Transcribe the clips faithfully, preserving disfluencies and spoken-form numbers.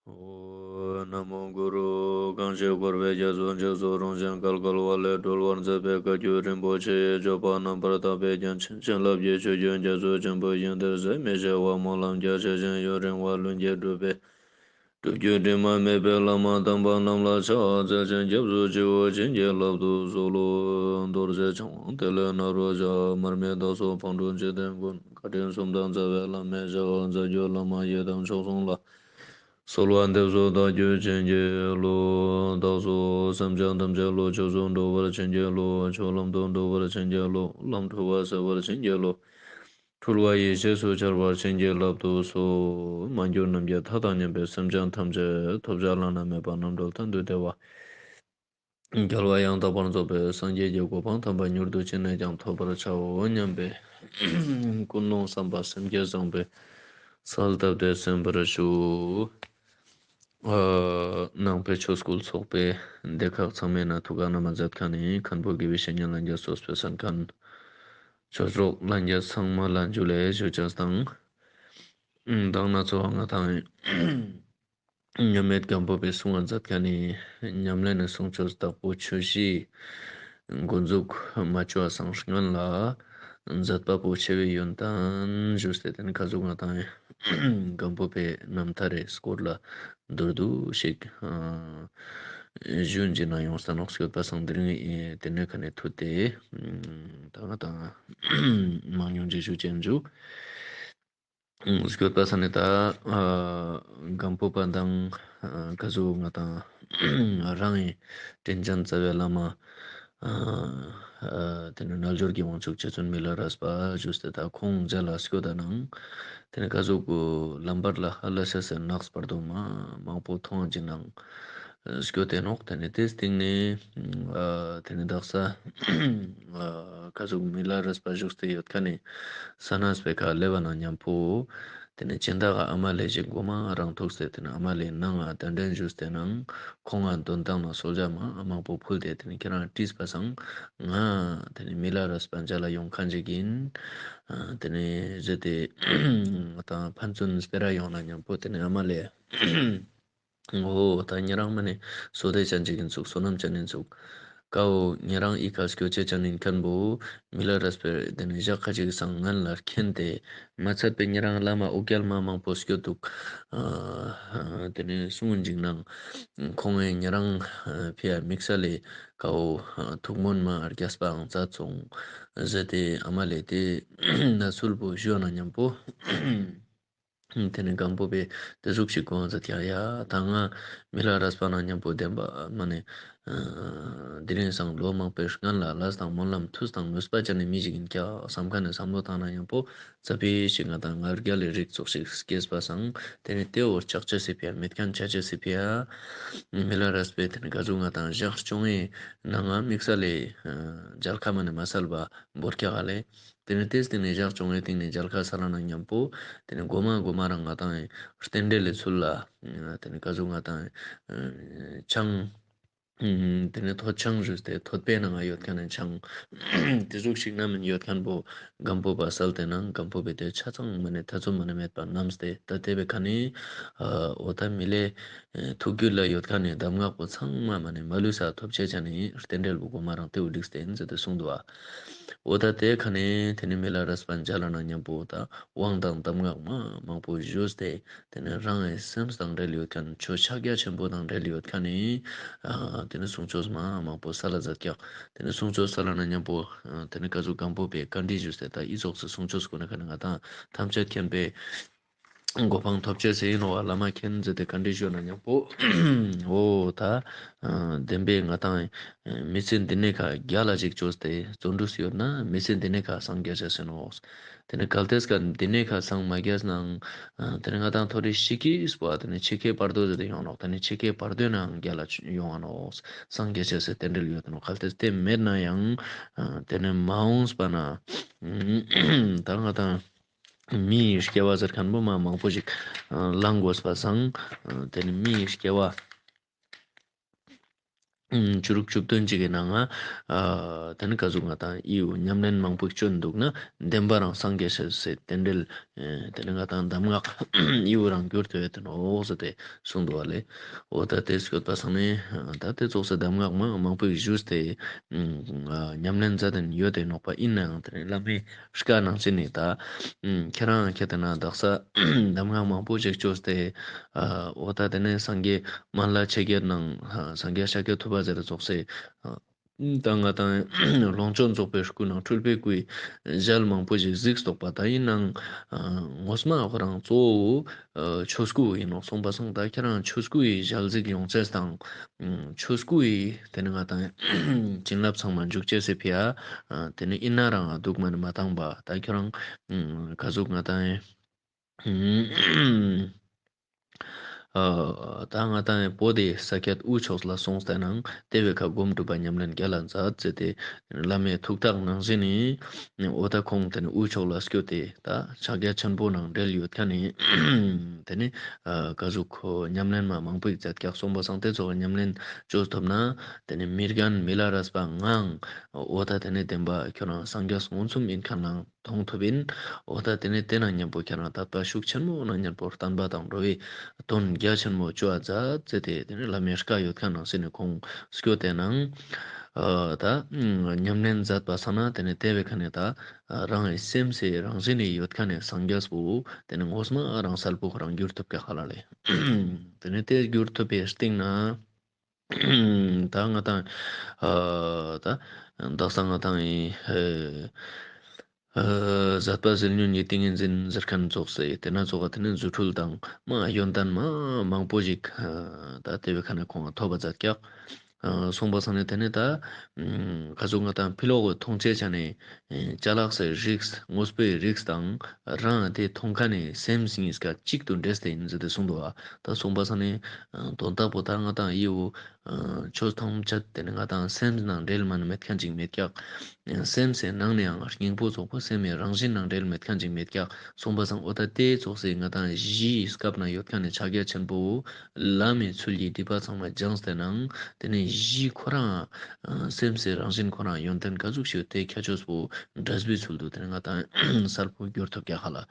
ཨོཾ། ན་མོ་གུ་རུ། གང་ཞིག་འཁོར་བའི་རྒྱ་མཚོ་འཇིགས་སུ་རུང་ཞིང་བརྒལ་དཀའ་བ་ལས་སྒྲོལ་བར་མཛད་པའི་བཀའ་བརྒྱུད་རིན་པོ་ཆེའི་སྤྱོད་པ་རྣམ་པར་དག་པའི་རྒྱན་ཅན་བྱིན་རླབས་ཀྱི་ཆུ་རྒྱུན་རྒྱ་མཚོ་ཆེན་པོ་བཞིན་དུ་ཟད་མི་ཤེས་པ་སྨོན་ལམ་རྒྱ་ཆེ་ཞིང་ཡུན་རིང་བ་ལྷུན་གྱིས་གྲུབ་པའི་སྒྲུབ་བརྒྱུད་དྲི་མ་མེད་པའི་བླ་མ་དམ་པ་རྣམས་ལ་ཕྱག་འཚལ་ཞིང་སྐྱབས་སུ་མཆིའོ། བྱིན་གྱིས་བརླབ་ཏུ་གསོལ་ལོ། རྡོ་རྗེ་འཆང་དབང་ཏེ་ལོ་ནཱ་རོ་ཞབས། མར་མི་དྭགས་སོགས་ཕག་གྲུ་འཇིག་རྟེན་མགོན། བཀའ་དྲིན་གསུམ་དང་རྩ་བའི་བླ་མའི་ཞབས། རྩ་བརྒྱུད་བླ་མ་ཡི་དམ་མཆོག་གསུམ་ལ། གསོལ་བ་འདེབས་སོ་བདག་རྒྱུད་བྱིན་གྱིས་རློབས། བདག་སོགས་སེམས་ཅན་ཐམས་ཅད་བློ་ཆོས་སུ་འགྲོ་བར་བྱིན་གྱིས་རློབས། ཆོས་ལམ་དུ་འགྲོ་བར་བྱིན་གྱིས་རློབས། ལམ་འཁྲུལ་བ་སེལ་བར་བྱིན་གྱིས་རློབས། འཁྲུལ་བ་ཡེ་ཤེས་སུ་འཆར་བར་བྱིན་གྱིས་བརླབ་ཏུ་གསོལ། མ་གྱུར་ནམ་མཁའི་མཐའ་དང་མཉམ་པའི་སེམས་ཅན་ཐམས་ཅད་ཐོབ་བྱ་བླ་ན་མེད་པ་རྣམ་གྲོལ་མཐར་ཐུག་བདེ་བ། རྒྱལ་བ་ཡང་དག་པར་རྫོགས་པའི་སངས་རྒྱས་ཀྱི་གོ་འཕང་དམ་པ་མྱུར་དུ་ཅི་ནས་ཀྱང་ཐོབ་པར་བྱའོ་སྙམ་པའི་ཀུན་སློང་བསམ་པ་སེམས་བསྐྱེད་བཟང་པོས་གསལ་བཏབ་སྟེ་གསན་པར་ཞུ། ཨ། ནང་པའི་ཆོས་སྐུལ་ཚོགས་པའི་སྡེ་ཁག་ཚང་མའི་ནང་ཐུགས་ཁག་ན་མ་མཛད་མཁན་ནི་མཁན་པོ་དགེ་བའི་བཤེས་གཉེན་ལྷན་རྒྱས་གཙོས་པའི་གསན་མཁན་ཆོས་གྲོགས་ལྷན་རྒྱས་ཚང་མ་ལ་ཇུ་ལེ་ཞུ་ཅེས་དང་། མདང་ན་ཚོ་བ་ང་དང་མཉམ་མེད་སྒམ་པོ་པའི་གསུང་བ་མཛད་མཁན་ནི་ཉམས་ལེན་ནི་གསུང་ཆོས་དྭགས་པོ་ཆོས་བཞིའི་འགོ་འཛུགས་མ་བཅོ་བ་སང་སྔན་ལ་མཛད་པ་པོ་ཆེ་བའི་ཡོན་ཏན་ཞུས་ཏེ་དེ་ནི་ཁ་ཟུག་ང་དང་སྒམ་པོ་པའི་རྣམ་ཐར་རེ་སྐོར་ལ་མདོར་བསྡུས་ཤིག་ཞུ་ཅེས་ན་ཡོང་ས་ནོག་སྐྱོད་པ་སང་དེ་རིང་དེ་ནས་ཁ་ནས་ཐུད་དེ་ད་ང་དང་མང་ཉུང་ཅིག་ཞུ་ཅེས་ཞུ། སྐྱོད་པ་ས་ནས་ད་སྒམ་པོ་པ་དང་ཁ་ཟུག་ང་དང་རང་ངི་དྲིན་ཅན་རྩ་བའི་བླ་མ་དེ་ནི་རྣལ་འབྱོར་གྱི་དབང་ཕྱུག་རྗེ་བཙུན་མི་ལ་རས་པ་ཞུས་ཏེ་ད་ཁོང་མཇལ་ལ་སྐྱོད་ད་ནང་དེ་ནི་ཁ་ཟུག་གུ་ལམ་བར་ལ་ཧ་ལ་ཤ་སེ་ནགས་བར་དུ་མ་མང་པོ་མཐོང་ཅིག་ནང་སྐྱོད་དེ་ནོག་དེ་ནི་དེ་སྟིང་ནས་དེ་ནི་དག་ས་ཁ་ཟུག་མི་ལ་རས་པ་བཞུགས་ཏེ་ཡོད་མཁན་ནི་ས་ནས་པའི་ཁ་ལེབ་བ་ན་མཉམ་པོ་དེ་ནས་སྦྱིན་བདག་ག་ཨ་མ་ལེ་ཞིག་མགོ་མ་རང་ཐུག་སྟེ་དེ་ནས་ཨ་མ་ལེ་ནང་ང་གདན་འདྲེན་ཞུས་ཏེ་ནང་ཁོང་ང་དོན་ཐང་ན་གསོལ་ཇ་མ་མང་པོ་ཕུལ་ཏེ་དེ་ནས་ཁྱེད་རང་དྲིས་པ་སང་ང་དེ་ནས་མི་ལ་རས་པ་མཇལ་ལ་ཡོང་མཁན་ཞིག་ཡིན། དེ་ནས་ཟེར་ཏེ་ང་དང་ཕན་ཚུན་སྤེ་ར་ཡོང་ན་མཉམ་པོ་དེ་ནས་ཨ་མ་ལེ། འོ་ད་ཉེ་རང་མ་ནེ་བསོད་བདེ་ཅན་ཅིག་ཡིན་ཚུགས། བསོད་ནམས་ཅན་ཡིན་ཚུགས། ཀ་བོ་ཉེ་རང་ཨི་ཁ་སྐྱོད་ཅེས་ཅན་ཡིན་མཁན་བོ་མི་ལ་རས་པའི་དེ་ནས་ཞག་ཁ་ཅིག་སང་ངན་ལ་མཁྱེན་ཏེ་མ་ཚད་པའི་ཉེ་རང་བླ་མ་འོ་བརྒྱལ་མ་མང་པོ་སྐྱོད་འདུག་དེ་ནས་གསུང་ཡིན་ཅིག་ནང་ཁོང་ངི་ཉེ་རང་ཕི་ཡ་དམིགས་བསལ་ལས་ཀ་བོ་ཐུགས་སྨོན་མ་རྒྱས་པའང་མཛད་སོང་ཟེར་ཏེ་ཨ་མ་ལེ་དེ་ན་ཚུལ་བོ་ཞུ་ན་མཉམ་པོ། དེ་ནས་སྒམ་པོ་པས་དེ་ཟུག་ཞིག་གོ་འ་མཛད་ཀྱག་ཡ། ད་ང་མི་ལ་རས་པ་ན་མཉམ་པོ་བདེན་པ་མ་ནེ་དེ་རིང་སང་ལོ་མང་པོའི་སྔན་ལ་ལས་དང་སྨོན་ལམ་ཐུགས་དང་ནུས་པ་ཅན་ནི་མི་ཞིག་ཡིན་ཀྱག་བསམ་མཁན་ནི་བསམ་བློ་བཏང་ན་མཉམ་པོ་ཙ་པིག་ཞིག་ང་དང་ང་རྒྱལ་ལི་རིགས་ཙོགས་ཤིག་སྐྱེས་པ་སང་དེ་ནས་དེ་བོ་ཆག་ཅེས་སི་ཕི་ཡ་མེད་མཁན་ཆ་ཅེས་སི་ཕི་ཡ་མི་ལ་རས་པས་དེ་ནས་ག་ཟུག་ང་དང་ཞག་བཅོ་ལྔའི་ནང་ང་དམིགས་བསལ་ལས་མཇལ་ཁ་མ་ནེ་མ་སལ་བ་བོར་ཀྱག་ལེ། དེ་ནས་དེ་སྟེང་ནས་ཞག་བཅོ་ལྔའི་སྟེང་ནས་མཇལ་ཁ་སལ་ན་མཉམ་པོ་དེ་ནས་མགོ་མ་མགོ་མ་རང་ང་དང་རྟེན་འབྲེལ་ལི་ཚུལ་ལ་དེ་ནས་ག་ཟུག་ང་དང་ཆང་དེ་ནས་ཐོད་ཆང་ཞུས་ཏེ་ཐོད་པའི་ནང་ང་ཡོད་མཁན་ནི་ཆང་དེ་ཟུག་ཞིག་ན་མིན་ཡོད་མཁན་བོ་སྒམ་པོ་པ་སལ་ཏེ་ནང་སྒམ་པོ་པས་དེ་ཆ་ཚང་མ་ནེ་ཐ་ཚོམ་མ་ནེ་མེད་པ་བསྣམས་ཏེ་ད་དེ་བའི་ཁ་ནས་འོ་ད་མི་ལེ། ཐུགས་རྒྱུད་ལ་ཡོད་མཁན་ནི་གདམས་ངག་པོ་ཚང་མ་མ་ནེ་མ་ལུས་ས་ཐོབ་ཅེས་ཅན་ནི་རྟེན་འབྲེལ་བོ་མགོ་མ་རང་དེ་བོ་འགྲིག་སྟེ་ཡིན་ཟེར་ཏེ་གསུངས་འདུག་བ། འོ་ད་དེ་ཁ་ནས་དེ་ནས་མི་ལ་རས་པ་མཇལ་ན་མཉམ་པོ་ད་དབང་དང་གདམས་ངག་མ་མང་པོ་ཞུས་ཏེ་དེ་ནས་རང་ངི་སེམས་དང་འབྲེལ་ཡོད་མཁན་ཆོས་ཕྱག་རྒྱ་ཆེན་པོ་དང་འབྲེལ་ཡོད་མཁན་ནི་དེ་ནས་གསུང་ཆོས་མ་མང་པོ་སལ་ལ་མཛད་ཀྱག་དེ་ནས་གསུང་ཆོས་སལ་ན་མཉམ་པོ་དེ་ནས་ག་ཟུག་སྒམ་པོ་པས་བཀའ་འདྲི་ཞུས་ཏེ་ད་ཨི་ཙོགས་སི་གསུང་ཆོས་གོ་ནས་ཁ་ནས་ང་དང་ཐམས་ཅད་མཁྱེན་པའི་གོ་འཕང་ཐོབ་ཅེས་སི་ཡིན་ནོག་བ་བླ་མ་མཁྱེན་ཟེར་ཏེ་བཀའ་འདྲི་ཞུས་ན་མཉམ་པོ་འོ་ད་བདེན་པའི་ང་དང་མི་ཚེ་འདི་ནས་ཁ་རྒྱལ་ལ་ཅིག་བཅོས་ཏེ་བརྩོན་འགྲུས་ཡོད་ན་མི་ཚེ་འདི་ནས་ཁ་སངས་རྒྱས་ཅེས་ཡིན་ནོག་དེ་ནས་གལ་ཏེ་ཀ་འདི་ནས་ཁ་སངས་མ་རྒྱས་ནའང་དེ་ནས་ང་དང་ཐོ་རེ་ཤི་ཁིས་པོ་དེ་ནས་འཆི་ཁའི་བར་དོ་ཟེར་ཏེ་ཡོང་ནོག་དེ་ནས་འཆི་ཁའི་བར་དོའི་ནང་རྒྱལ་ལ་ཡོང་ང་ནོག་སངས་རྒྱས་ཅེས་སི་རྟེན་འབྲེལ་ཡོད་ནོག་གལ་ཏེ་དེ་མེད་ན་ཡང་དེ་ནས་མ་འོངས་པ་ན་ད་ང་དང་མིའི་སྐྱེ་བ་ཟེར་མཁན་པོ་མ་མང་པོ་ཞིག་ཨ་བླང་དགོས་པ་སང་ཨ་དེ་ནི་མིའི་སྐྱེ་བ་ ཨུམ་བཅུ་དྲུག་བཅུ་བདུན་ཅིག་གི་ནང་ང་ཨ་ཏེ་ནེ་ག་ཟུག་ང་དང་ཨི་བོ་ཉམས་ལེན་མང་པོ་ཅོ་འདུག་ན་བདེན་པ་རང་སངས་རྒྱས་ཤེས་སི་རྟེན་འབྲེལ། ཨེ་ཏེ་ནེ་ང་དང་གདམས་ངག་ཨི་བོ་རང་གྱུར་ཏེ་ཡོད་དེ་ནོག་ཟེར་ཏེ་གསུངས་འདུག་པ་ལེ། འོ་ད་ཏེ་སྐྱོད་པ་སང་ནེ་ད་ཏེ་ཙོགས་སེ་གདམས་ངག་མ་མང་པོ་ཞིག་ཞུས་ཏེ་ཨུམ་ཨ་ཉམས་ལེན་མཛད་དེ་ཡོད་དེ་ནོག་པ། ཨིན་ནའང་ཏེ་ནེ་བླ་མའི་བཀའ་ནང་བཞིན་ནི་ད་ཨུམ་ཁྱེད་རང་ཁྱེད་དེ་ན་དག་ས་གདམས་ངག་མང་པོ་ཞིག་ཅོས་ཏེ་ཨ་འོ་ད་ཏེ་ནེ་སངས་རྒྱས་མ་ལ་ཆེ་གེ་ནང་སངས་རྒྱས་ཤཱཀྱ་ཐུབ་པ་ཟེར་ཙོགས་སེ་ཨ་ད་ང་དང་ལོངས་སྤྱོད་རྫོགས་པའི་སྐུ་ནང་འཁྲུལ་པའི་སྐུའི་ཞལ་མང་པོ་ཞིག་གཟིགས་ཏོག་པ། ད་ཨིན་ནའང་ངོ་མ་ཁོ་རང་གཙོ་བོ་ཨ་ཆོས་སྐུ་ཨིན་ནོག་གསུངས་པ་སང་། ད་ཁྱེད་རང་ཆོས་སྐུའི་ཞལ་གཟིགས་ཡོང་ཅེས་དང་ཨ་ཆོས་སྐུའི་ཏེ་ནེ་ང་དང་བྱིན་རླབས་ཚང་མ་འཇུག་ཅེས་སི་ཕི་ཡ་ཨ་ཏེ་ནེ་ཨིན་ན་རང་འདུག་མ་ནེ་མ་བཏང་པ། ད་ཁྱེད་རང་ཨ་ག་ཟུག་ང་དང་ཨ་ད་ང་དང་བོད་དི་ས་ཁྱད་དབུས་ཕྱོགས་ལ་སོང་སྟེ་ནང་ཏེ་བོའི་ཁ་སྒོམ་སྒྲུབ་པ་ཉམས་ལེན་རྒྱ་ལ་མཛད་ཟེར་ཏེ་བླ་མའི་ཐུགས་ཐག་ནང་བཞིན་ནི་འོ་ད་ཁོང་ཏེ་ནེ་དབུས་ཕྱོགས་ལ་སྐྱོད་དེ་ད་ཕྱག་རྒྱ་ཆེན་པོ་ནང་འབྲེལ་ཡོད་ཁན་ནི་ཏེ་ནེ་ཨ་ག་ཟུག་ཁོ་ཉམས་ལེན་མ་མང་པོ་ཞིག་མཛད་ཀྱག་གསུངས་པ་སང་། ཏེ་ཙོགས་ཉམས་ལེན་ཅོ་ཐུབ་ན་ཏེ་ནེ་མི་རྒན་མི་ལ་རས་པ་ངའང་འོ་ད་ཏེ་ནེ་བདེན་པ་ཁྱོད་རང་སངས་རྒྱས་མངོན་སུམ་ཨིན་ཁན་ནང་མཐོང་ཐུབ་ཨིན། འོ་ད་ཏེ་ནེ་ཏེ་ནང་ཉམ་པོ་ཁྱེད་རང་དད་པ་ཤུགས་ཆེན་མོ་ནང་ཉམ་པོ་བསྟན་པ་དང་འགྲོ་བའི་དོན་རྒྱ་ཆེན་མོ་ཅོ་བ་མཛད་ཟེར་ཏེ་ཏེ་ནེ་བླ་མའི་བཀའ་ཡོད་ཁན་ནང་བཞིན་ནི་ཁོང་སྐྱོད་དེ་ནང་ཨ་ད་ཉམས་ལེན་མཛད་པ་སང་ན་ཏེ་ནེ་ཏེ་བོའི་ཁ་ནེ་ད་རང་གི་སེམས་སི་རང་བཞིན་ནི་ཡོད་ཁན་ནི་སངས་རྒྱས་པོ་ཏེ་ནེ་ངོ་མ་རང་གསལ་པོ་ཁོ་རང་གྱུར་ཐུབ་ཀྱག་ཧ་ལ་ལེ། ཏེ་ནེ་ཏེ་གྱུར་ཐུབ་པའི་སྟེང་ན་ད་ང་དང་ཨ་ད་དག་ས་ང་དང་ཨི་ཨ་ཟད་པ་ཟིལ་གནོན་གྱི་ཏིང་ངེ་འཛིན་ཟེར་ཁན་ཙོགས་སེ་ཏེ་ནེ་ཙོགས་ཏེ་ནེ་རྫུ་འཕྲུལ་དང་མ་ཡོན་ཏན་མ་མང་པོ་ཞིག་ཨ་ད་ཏེ་བོའི་ཁ་ནེ་ཁོང་ཐོབ་པ་མཛད་ཀྱག། ཨ་གསུངས་པ་སང་ནེ་ཏེ་ནེ་ད་ཨ་ག་ཟུག་ང་དང་ཕི་ལོག་གི་མཐོང་ཆོས་ཆ་ནེ་ཨ་ཅ་ལག་སི་རིགས་དངོས་པོའི་རིགས་དང་རང་ཏེ་མཐོང་ཁན་ནི་སེམས་གཉིས་ཀ་གཅིག་ཏུ་འདྲེས་ཏེ་ཨིན་ཟེར་ཏེ་གསུངས་འདུག་པ། ད་གསུངས་པ་སང་ནེ་ཨ་དོན་དག་པོ་ད་ང་དང་ཨི་བོ་ཨ་ཆོས་ཐམས་ཅད་ཏེ་ནེ་ང་དང་སེམས་ནང་འབྲེལ་མ་ནེ་མེད་ཁན་ཅིག་མེད་ཀྱག། སེམས་སི་ནང་ནེ་ཡང་སྙིང་པོ་ཙོགས་པོ་སེམས་སི་རང་བཞིན་ནང་འབྲེལ་མེད་ཁན་ཅིག་མེད་ཀྱག་གསུངས་པ་སང་། འོ་ད་ཏེ་ཙོགས་སེ་ང་དང་གཞིའི་སྐབས་ན་ཡོད་ཁན་ནི་ཕྱག་རྒྱ་ཆེན་པོ་བོ་ལམ་མི་ཚུལ་གྱི་སྒྲིབ་པ་ཚང་མ་སྦྱངས་ཏེ་ནང་ཏེ་ནེ་གཞི་ཁོ་རང་ཨ་སེམས་སི་རང་བཞིན་ཁོ་རང་ཡོན་ཏན་ག་ཟུག་ཞིག་ཏེ་ཁྱད་ཆོས་པོ་འབྲས་བུའི་ཚུལ་དུ་ཏེ་ནེ་ང་དང་གསལ་པོ་གྱུར་ཐུབ་ཀྱག་ཧ་ལ།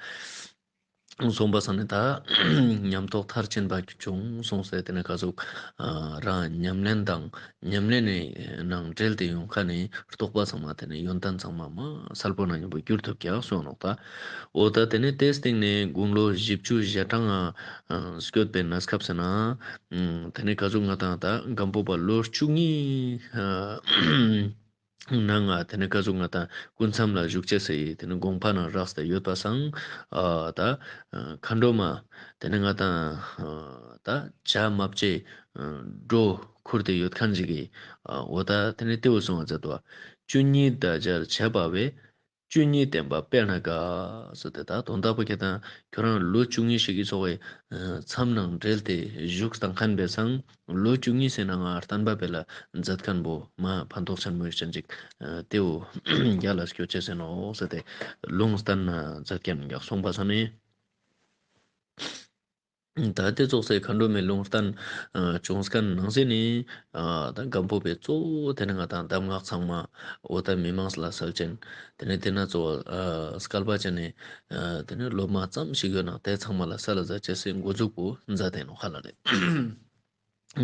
གསུངས་པ་སང་ནེ་ད་ཉམས་རྟོགས་མཐར་ཕྱིན་པ་བྱུང་གསུངས་སེ་ཏེ་ནེ་ག་ཟུག་ཨ་རང་ཉམས་ལེན་དང་ཉམས་ལེན་ནི་ནང་འབྲེལ་ཏེ་ཡོང་ཁན་ནི་རྟོགས་པ་ཚང་མ་ཏེ་ནེ་ཡོན་ཏན་ཚང་མ་མ་གསལ་པོ་ནང་ཉམ་པོ་གྱུར་ཐུབ་ཀྱག་གསུངས་ནོག་ད། འོ་ད་ཏེ་ནེ་ཏེའི་སྟེང་ནེ་དགུང་ལོ་བཞི་བཅུ་ཞེ་གྲངས་ཨ་སྐྱོད་པའི་གནས་སྐབས་སི་ནང་ཏེ་ནེ་ག་ཟུག་ང་དང་ད་སྒམ་པོ་པ་ལོ་བཅུ་གཉིས་ཨ་ནང་ང་ཏེ་ནེ་ག་ཟུག་ང་དང་སྐུ་མཚམས་ལ་བཞུགས་ཅེས་སི་ཏེ་ནེ་དགོངས་པ་ནང་རགས་ཏེ་ཡོད་པ་སང་ཨ་ད་ཨ་མཁའ་འགྲོ་མ་ཏེ་ནེ་ང་དང་ཨ་ད་བྱ་མ་བྱེད་ཨ་འགྲོ་ཁུར་ཏེ་ཡོད་ཁན་ཞིག་གི་ཨ་འོ་ད་ཏེ་ནེ་ཏེ་བོ་གསུངས་པ་མཛད་དོ། བཅུ་གཉིས་ཟླ་སྦྱར་བྱས་པ་བས། བཅུ་གཉིས་བསྟན་པ་སྤེལ་ན་དགའ། ཟེར་ཏེ་ད་དོན་དག་པོ་ཁྱེད་དང་ཁྱོད་རང་ལོ་བཅུ་གཉིས་ཤིག་གི་ཚོགས་པའི་མཚམས་ནང་འབྲེལ་ཏེ་བཞུགས་བཏང་ཁན་བས་སང་ལོ་བཅུ་གཉིས་སི་ནང་ང་བསྟན་པ་སྤེལ་ལ་མཛད་ཁན་བོ་མ་ཕན་ཐོགས་ཆེན་མོ་ཡོད་ཅན་ཅིག་ཏེ་བོ་རྒྱ་ལ་སྐྱོད་ཅེས་ཨིན་ནོག་ཟེར་ཏེ་ལུང་བསྟན་མཛད་ཁན་ཡང་གསུངས་པ་སང་ནེ། ད་ཏེ་ཙོགས་སེ་མཁའ་འགྲོ་མའི་ལུང་བསྟན་ཨ་བྱུང་ཁན་ནང་བཞིན་ནི་ཨ་ད་སྒམ་པོ་པའི་གཙོ་བོ་ཏེ་ནེ་ང་དང་གདམས་ངག་ཚང་མ་འོ་ད་མི་མང་ལ་སལ་ཅན། ཏེ་ནེ་ཏེ་ན་གཙོ་བོ་ཨ་སྐལ་པ་ཅན་ནི་ཨ་ཏེ་ནེ་སློབ་མ་ཙམ་ཞིག་ཡོད་ན་ཏེ་ཚང་མ་ལ་སལ་ལ་མཛད་ཅེས་སི་འགོ་འཛུགས་པོ་མཛད་དེ་ནོག་ཧ་ལ་ལེ།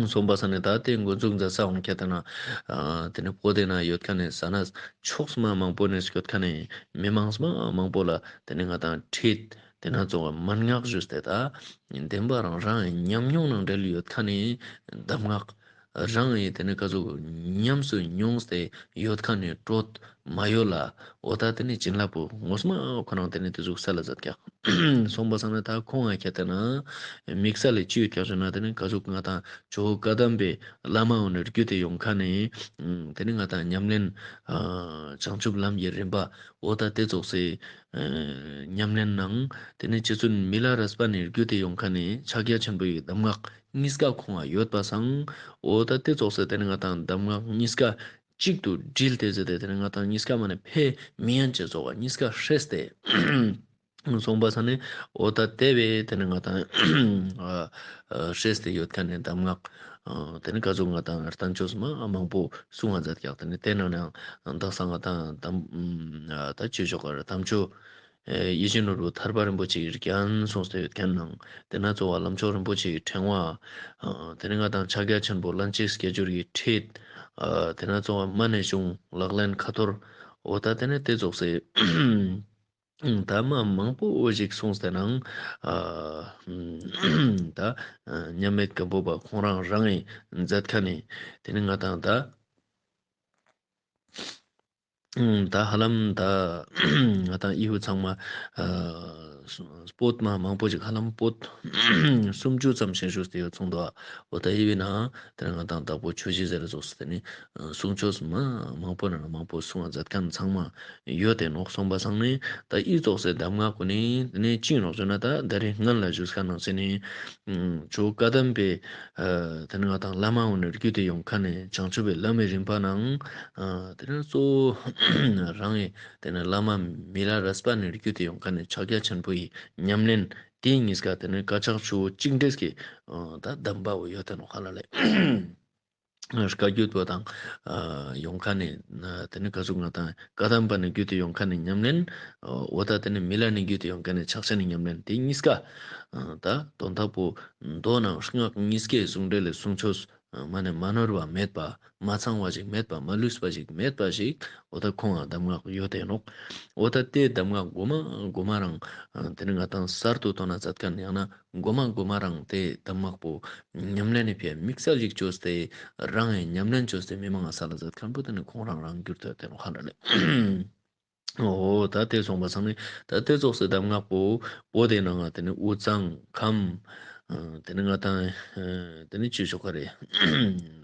གསུངས་པ་སང་ནེ་ད་ཏེ་འགོ་འཛུགས་མཛད་ས་འོང་ཁྱེད་དེ་ན་ཨ་ཏེ་ནེ་བོད་དི་ནང་ཡོད་ཁན་ནི་ས་ན་ཕྱོགས་མ་མང་པོ་ནེ་སྐྱོད་ཁན་ནི་མི་མང་མ་མང་པོ་ལ་ཏེ་ནེ་ང་དང་ཁྲིད། ཏེ་ན་ཙོགས་མན་ངག་ཞུས་ཏེ་ད་བདེན་པ་རང་རང་ཉམས་མྱོང་ནང་འབྲེལ་ཡོད་ཁན་ནི་གདམས་ངག་རང་ཡི་ཏེ་ནེ་ག་ཟུག་ཉམས་སུ་མྱོང་སྟེ་ཡོད་ཁན་ནི་གྲོགས་མ་ཡོད་ལ་འོ་ད་ཏེ་ནེ་བྱིན་རླབས་པོ་ངོ་མ་ཁོ་རང་ཏེ་ནེ་ཏེ་ཟུག་སལ་ལ་མཛད་ཀྱག། གསུངས་པ་སང་ནེ་ད་ཁོང་ང་ཁྱེད་དེ་ན་དམིགས་བསལ་ལ་ཅི་ཡོད་ཀྱག་ཟེར་ན་ཏེ་ནེ་ག་ཟུག་ང་དང་ཇོ་བོ་བཀའ་གདམས་པའི་བླ་མ་འོ་ནེ་བརྒྱུད་དེ་ཡོང་ཁན་ནི་ཏེ་ནེ་ང་དང་ཉམས་ལེན་ཨ་བྱང་ཆུབ་ལམ་གྱི་རིམ་པ་འོ་ད་ཏེ་ཙོགས་སེ་ཨ་ཉམས་ལེན་ནང་ཏེ་ནེ་རྗེ་བཙུན་མི་ལ་རས་པ་ནེ་བརྒྱུད་དེ་ཡོང་ཁན་ནི་ཕྱག་རྒྱ་ཆེན་པོ་ཡི་གདམས་ངག་གཉིས་ཀ་ཁོང་ང་ཡོད་པ་སང་འོ་ད་ཏེ་ཙོགས་སེ་ཏེ་ནེ་ང་དང་གདམས་ངག་གཉིས་ཀ་གཅིག་ཏུ་དྲིལ་ཏེ་ཟེར་ཏེ་ཏེ་ནེ་ང་དང་གཉིས་ཀ་མ་ནེ་ཕེ་མི་ཡན་ཅེས་ཙོགས་གཉིས་ཀ་ཧྲེས་ཏེ་གསུངས་པ་སང་ནེ་འོ་ད་ཏེ་བས་ཏེ་ནེ་ང་དང་ཨ་ཨ་ཧྲེས་ཏེ་ཡོད་ཁན་ནི་གདམས་ངག་ ཨ་དེ་ནི་ག་ཟུག་ང་དང་བསྟན་བཅོས་མ་མང་པོ་གསུང་བ་མཛད་ཀྱག། དེ་ནི་དེ་ནང་ནའང་དག་ས་ང་དང་དམ་ཨ་ད་ཅི་ཞོག་ག་ར་དམ་ཆོས་ཨེ་ཡིད་བཞིན་ནོར་བུ་ཐར་པ་རིན་པོ་ཆེའི་རྒྱན་གསུངས་ཏེ་ཡོད་མཁན་ནང་དེ་ན་གཙོ་བོ་ལམ་མཆོག་རིན་པོ་ཆེའི་ཕྲེང་བ། ཨ་དེ་ནི་ང་དང་ཕྱག་རྒྱ་ཆེན་པོ་ལྷན་ཅིག་སྐྱེས་སྦྱོར་གྱི་ཁྲིད། ཨ་དེ་ན་གཙོ་བོ་མ་ནས་བྱུང་ལག་ལེན་ཁ་ཐོར། འོ་ད་དེ་ནི་དེ་ཙོགས་སེ་ད་མ་མང་པོ་ཞིག་གསུངས་ཏེ་ནང་ཨ་ད་མཉམ་མེད་སྒམ་པོ་པ་ཁོང་རང་རང་ངི་མཛད་མཁན་ནི་དེ་ནི་ང་དང་ད་ད་ཧ་ལམ་ད་ང་དང་ཨི་བོ་ཚང་མ་ཨ་པོད་མ་མང་པོ་ཞིག་ཧ་ལམ་པོད་སུམ་ཅུ་ཙམ་ཞིག་ཞུས་ཏེ་ཡོད་སོང་དོ། འོ་ད་ཨི་བོའི་ནང་དེ་ནི་ང་དང་དྭགས་པོ་ཆོས་བཞི་ཟེར་ཙོགས་སེ་དེ་ནི་གསུང་ཆོས་མ་མང་པོ་ནང་མང་པོ་གསུང་བ་མཛད་མཁན་ཚང་མ་ཡོད་དེ་ནོག། སོང་པ་སང་ནི་ད་ཨི་ཙོགས་སེ་གདམས་ངག་གུན་ནི་དེ་ནི་ཅི་ནོག་ཞུ་ན་ད་ད་རེས་སྔན་ལ་ཞུས་ཁན་ནང་ཟེར་ནི་ཨ་ཆོས་བཀའ་གདམས་པའི་ཨ་དེ་ནི་ང་དང་བླ་མ་གུན་ནི་བརྒྱུད་དེ་ཡོང་ཁན་ནི་བྱང་ཆུབ་པའི་ལམ་མི་རིམ་པ་ནང་ཨ་དེ་ནི་གཙོ་བོ་རང་ངི་དེ་ནི་བླ་མ་མི་ལ་རས་པ་ནི་བརྒྱུད་དེ་ཡོང་ཁན་ནི་ཕྱག་རྒྱ་ཆེན་པོ་ཡི་ཉམས་ལེན་དེ་གཉིས་ཀ་དེ་ནི་དཀར་ཆག་ཆུ་བོ་གཅིག་འདྲེས་ཀྱི་ཨ་ད་གདམས་པ་བོ་ཡོད་དེ་ནོག་ཧ་ལ་ལེ། བཀའ་བརྒྱུད་པོ་དང་ཨ་ཡོང་ཁན་ནི་ཨ་དེ་ནི་ག་ཟུག་ང་དང་བཀའ་གདམས་པ་ནི་བརྒྱུད་དེ་ཡོང་ཁན་ནི་ཉམས་ལེན། འོ་ད་དེ་ནི་མི་ལ་ནི་བརྒྱུད་དེ་ཡོང་ཁན་ནི་ཕྱག་ཆེན་ནི་ཉམས་ལེན་དེ་གཉིས་ཀ་ཨ་ད་དོན་དག་པོ་མདོ་ནང་སྔགས་གཉིས་ཀའི་གསུང་འགྲེལ་ལས་གསུང་ཆོས་མ་ནེ་མ་ནོར་བ་མེད་པ་མ་ཚང་བ་ཞིག་མེད་པ་མ་ལུས་པ་ཞིག་མེད་པ་ཞིག་འོ་ད་ཁོང་ང་གདམས་ངག་ཡོད་དེ་ནོག། འོ་ད་དེ་གདམས་ངག་གོ་མ་གོ་མ་རང་ཨ་དེ་ནི་ང་དང་གསར་དུ་ཐོན་ན་མཛད་མཁན་ཡང་ན་གོ་མ་གོ་མ་རང་དེ་གདམས་ངག་པོ་ཉམས་ལེན་ནི་ཕིའ་དམིགས་བསལ་ཞིག་བཅོས་ཏེ་རང་ངི་ཉམས་ལེན་བཅོས་ཏེ་མི་མང་ང་སལ་ལ་མཛད་མཁན་པོ་དེ་ནི་ཁོང་རང་རང་གྱུར་ཏེ་དེ་ནོག་ཧ་ལ་ལེ། འོ་ད་དེ་སོང་པ་སང་ནི་ད་དེ་ཙོགས་སེ་གདམས་ངག་པོ་བོ་དེ་ནང་ང་དེ་ནི་དབུས་གཙང་ཁམས་ཨ་དེ་ནི་ང་དང་ཨ་དེ་ནི་ཅི་ཞོག་ག་རེ་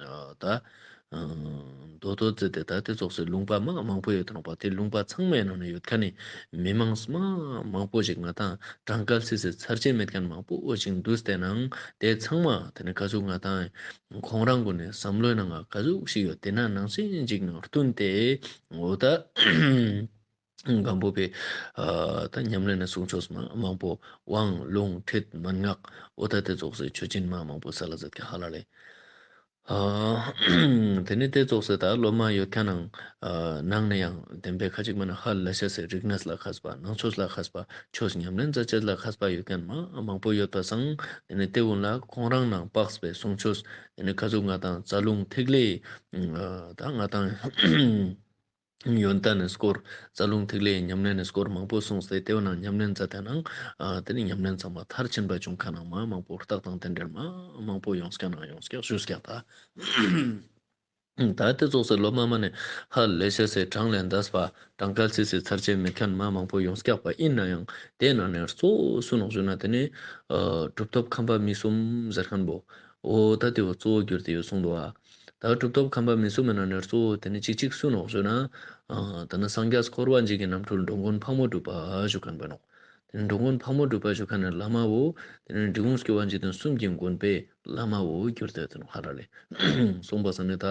ཨ་ད་ཨ་མདོ་སྟོད་ཟེར་ཏེ་ད་དེ་ཙོགས་སེ་ལུང་པ་མ་མང་པོ་ཡོད་དེ་ནོག་པ། དེ་ལུང་པ་ཚང་མའི་ནང་ནས་ཡོད་ཁན་ནི་མི་མང་མ་མང་པོ་ཞིག་ང་དང་གྲངས་ཀ་སི་སི་ཚར་ཅེས་མེད་ཁན་མང་པོ་ཞིག་འདུས་ཏེ་ནང་དེ་ཚང་མ་དེ་ནི་ག་ཟུག་ང་དང་ཁོང་རང་གུན་ནི་བསམ་བློའི་ནང་ང་ག་ཟུག་ཞིག་ཡོད་དེ་ན་ནང་བཞིན་ཅིག་ནང་བསྟུན་ཏེ་འོ་ད་སྒམ་པོ་པའི་ཨ་ད་ཉམས་ལེན་ནི་གསུང་ཆོས་མ་མང་པོ་དབང་ལུང་ཁྲིད་མན་ངག་འོ་ད་དེ་ཙོགས་སེ་ཆོས་ཅན་མ་མང་པོ་སལ་ལ་མཛད་ཀྱག་ཧ་ལ་ལེ། ཨ་དེ་ནི་དེ་ཙོགས་སེ་ད་སློབ་མ་ཡོད་ཁན་ནང་ཨ་ནང་ནས་ཡང་བདེན་པའི་ཁ་ཅིག་མ་ནེ་ཧ་ལས་ཤེས་སི་རིག་གནས་ལ་མཁས་པ་ནང་ཆོས་ལ་མཁས་པ་ཆོས་ཉམས་ལེན་མཛད་ཅེས་ལ་མཁས་པ་ཡོད་ཁན་མ་མང་པོ་ཡོད་པ་སང་དེ་ནི་དེ་གུན་ལ་ཁོང་རང་ནང་དཔགས་པའི་གསུང་ཆོས་དེ་ནི་ག་ཟུག་ང་དང་རྩ་རླུང་ཐིག་ལེ་ཨ་ད་ང་དང་ཡོན་ཏན་ནི་སྐོར་རྩ་རླུང་ཐིག་ལེའི་ཉམས་ལེན་ནི་སྐོར་མང་པོ་གསུངས་ཏེ་དེ་བོ་ནང་ཉམས་ལེན་མཛད་དེ་ནང་ཨ་དེ་ནི་ཉམས་ལེན་ཚང་མ་མཐར་ཕྱིན་པ་བྱུང་ཁན་ནང་མ་མང་པོ་རྟགས་དང་རྟེན་འབྲེལ་མ་མང་པོ་ཡོངས་ཀྱག་ནང་ཡོངས་ཀྱག་ཞུས་ཀྱག་ད། ད་དེ་ཙོགས་སེ་སློབ་མ་མ་ནེ་ཧ་ལས་ཤེས་སི་གྲངས་ལས་འདས་པ་གྲངས་ཀ་སི་སི་ཚར་ཅེས་མེད་ཁན་མ་མང་པོ་ཡོངས་ཀྱག་པ་ཡིན་ནའང་དེ་ནང་ནས་གཙོ་བོ་སུ་ནོག་ཞུ་ན་དེ་ནི་ཨ་གྲུབ་ཐོབ་ཁམས་པ་མི་གསུམ་ཟེར་ཁན་བོ་འོ་ད་དེ་བོ་གཙོ་བོ་གྱུར་ཏེ་ཡོད་སོང་དོ་ཨ། ད་གྲུབ་ཐོབ་ཁམས་པ་མི་གསུམ་མི་ནང་ནས་གཙོ་བོ་དེ་ནི་གཅིག་གཅིག་སུ་ནོག་ཞུ་ན་ཨ་ད་ནི་སངས་རྒྱས་འཁོར་བ་འཇིག་གི་རྣམ་འཕྲུལ་འགྲོ་མགོན་ཕག་མོ་གྲུ་པ་ཞུ་ཁན་བོ་ནོག། དེ་ནི་འགྲོ་མགོན་ཕག་མོ་གྲུ་པ་ཞུ་ཁན་ནི་བླ་མ་བོ་དེ་ནི་འབྲི་གུང་སྐྱོབ་པ་འཇིག་རྟེན་གསུམ་གྱི་མགོན་པོའི་བླ་མ་བོ་གྱུར་ཏེ་ཡོད་དེ་ནོག་ཧ་ལ་ལེ། སོང་པ་སང་ནི་ད་ཨ་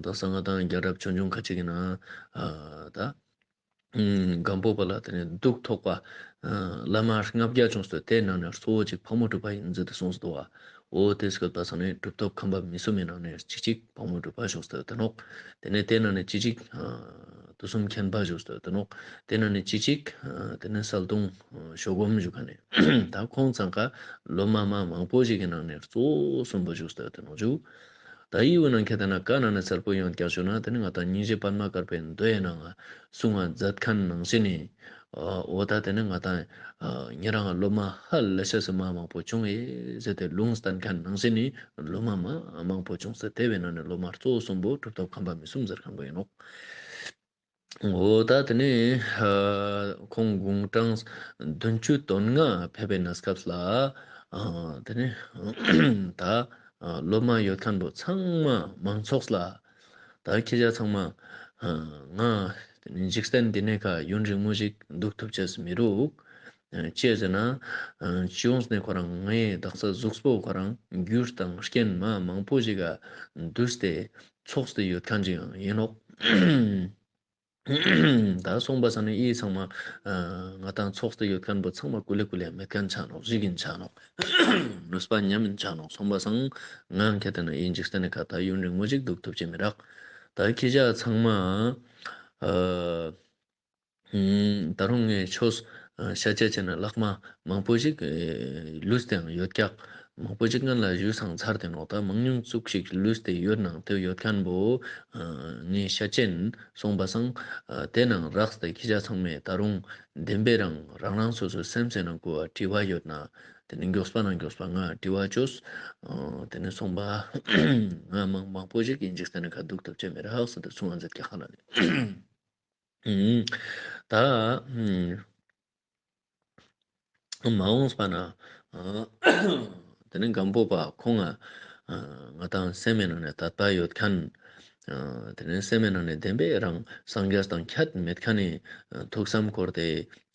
ད་གསང་སྔགས་དང་རྒྱལ་རབས་ཆོས་འབྱུང་ཁ་ཅིག་གི་ནང་ཨ་ད་སྒམ་པོ་པ་ལ་དེ་ནི་གདུགས་ཐོགས་པ་ཨ་བླ་མ་ལྔ་བརྒྱ་བྱུང་སྟེ་དེ་ནང་ནས་གཙོ་བོ་གཅིག་ཕག་མོ་གྲུ་པ་ཡིན་ཟེར་ཏེ་གསུངས་སོ་དོ་བ། འོ་དེ་སྐད་པ་སང་ནི་གྲུབ་ཐོབ་ཁམས་པ་མི་གསུམ་མི་ནང་ནས་གཅིག་གཅིག་ཕག་མོ་གྲུ་པ་བྱུང་སྟེ་ཡོད་དེ་ནོག། དེ་ནས་དེ་ནང་ནས་གཅིག་གཅིག་ཨ་དུས་གསུམ་མཁྱེན་པ་བཞུགས་སྟེ་ཡོད་དེ་ནོག། དེ་ནང་ནས་གཅིག་གཅིག་ཨ་དེ་ནས་གསལ་སྟོང་ཨ་ཞོ་སྒོམ་བཞུགས་ཁན་ནི་ད་ཁོང་ཚང་ཀ་སློབ་མ་མ་མང་པོ་ཞིག་གི་ནང་ནས་གཙོ་བོ་གསུམ་པོ་བཞུགས་སྟེ་ཡོད་དེ་ནོག་ཞུ། ད་ཡི་བོ་ནང་ཁྱེད་ད་ན་ཀ་ནང་ནས་གསལ་པོ་ཡོང་ཀྱག་ཞུ་ན་དེ་ནི་ང་དང་སྙིང་རྗེ་པདྨ་དཀར་པོའི་མདོའི་ནང་ང་གསུང་བ་མཛད་ཁན་ནང་བཞིན་ནི་ཨ་འོ་ད་དེ་ནི་ང་དང་ཨ་ཉེ་རང་སློབ་མ་ཧ་ལས་ཤེས་སི་མ་མང་པོ་བྱུང་ངེ་ཟེར་ཏེ་ལུང་བསྟན་ཁན་ནང་བཞིན་ནི་སློབ་མ་མ་མང་པོ་བྱུང་སྟེ་དེ་བོའི་ནང་ནས་སློབ་མ་གཙོ་བོ་གསུམ་པོ་གྲུབ་ཐོབ་ཁམས་པ་མི་གསུམ་ཟེར་ཁན་བོ་ཡིན་ནོག། འོ་ད་དེ་ནི་ཨ་ཁོང་དགུང་གྲངས་བདུན་ཅུ་དོན་ལྔ་ཕེབས་པའི་གནས་སྐབས་ལ་ཨ་དེ་ནི་ད་ཨ་སློབ་མ་ཡོད་ཁན་བོ་ཚང་མ་མང་ཚོགས་ལ་ད་ཁྱེད་ཅག་ཚང་མ་ཨ་ང་འཇིག་རྟེན་འདི་ནས་ཀ་ཡུན་རིང་མོ་ཞིག་འདུག་ཐུབ་ཅེས་མི་རུག། ཨ་ཅི་ཟེར་ན་ཨ་སྤྱི་ཡོངས་ནས་ཁོ་རང་ངའི་དག་ས་གཟུགས་པོ་ཁོ་རང་རྒྱུ་དང་རྐྱེན་མ་མང་པོ་ཞིག་ག་འདུས་ཏེ་ཚོགས་ཏེ་ཡོད་ཁན་ཅིག་ཡང་ཡིན་ནོག། ད་སོང་པ་སང་ནི་ཨི་ཚང་མ་ང་དང་ཚོགས་ཏེ་ཡོད་ཁན་བོ་ཚང་མ་ཀུ་ལེ་ཀུ་ལེ་མེད་ཁན་ཆ་ནོག། ཞིག་ཨིན་ཆ་ནོག། ནུས་པ་ཉམས་ཨིན་ཆ་ནོག། སོང་པ་སང་ང་ཁྱེད་དེ་ན་ཨི་འཇིག་རྟེན་ནི་ཁ་ད་ཡུན་རིང་མོ་ཞིག་འདུག་ཐུབ་ཅེས་མི་རག། ད་ཁྱེད་ཅག་ཚང་མ་ཨ་ད་རུང་ངས་ཆོས་ཨ་ཤད་ཅེས་ཅེ་ན་ལྷག་མ་མང་པོ་ཞིག་ཨེ་ལུས་ཏེའང་ཡོད་ཀྱག། མང་པོ་ཞིག་ང་ལ་ཞུས་སང་ཚར་ཏེ་ནོག། ད་མང་ཉུང་ཙུག་ཞིག་ལུས་ཏེ་ཡོད་ནང་དེ་ཡོད་ཁན་བོ་ཨ་ངས་ཤད་ཅེན། སོང་པ་སང་ཨ་དེ་ནང་རགས་ཏེ་ཁྱེད་ཅག་ཚང་མས་ད་རུང་བདེན་པའི་རང་རང་རང་སོ་སོའི་སེམས་སི་ནང་ཀོ་དྲི་བ་ཡོད་ན་དེ་ནི་མགྱོགས་པ་ནང་མགྱོགས་པ་ང་དྲི་བ་ཅོས། ཨ་དེ་ནི་སོང་པ་ང་མང་མང་པོ་ཞིག་ཨི་འཇིག་རྟེན་ནི་ཁ་འདུག་ཐུབ་ཅེས་མི་རག་ཟེར་ཏེ་གསུང་བ་མཛད་ཀྱག་ཧ་ལ་ལེ། ཨུམ། ད་ཨུམ་མ་འོངས་པ་ན་ཨ་དེ་ནི་སྒམ་པོ་པ་ཁོང་ང་ཨ་ང་དང་སེམས་མེད་ནང་ནས་དད་པ་ཡོད་ཁན། ཨ་དེ་ནི་སེམས་མེད་ནང་ནས་བདེན་པའི་རང་སངས་རྒྱས་དང་ཁྱད་མེད་ཁན་ནི་ཨ་ཐུགས་བསམ་འཁོར་ཏེ་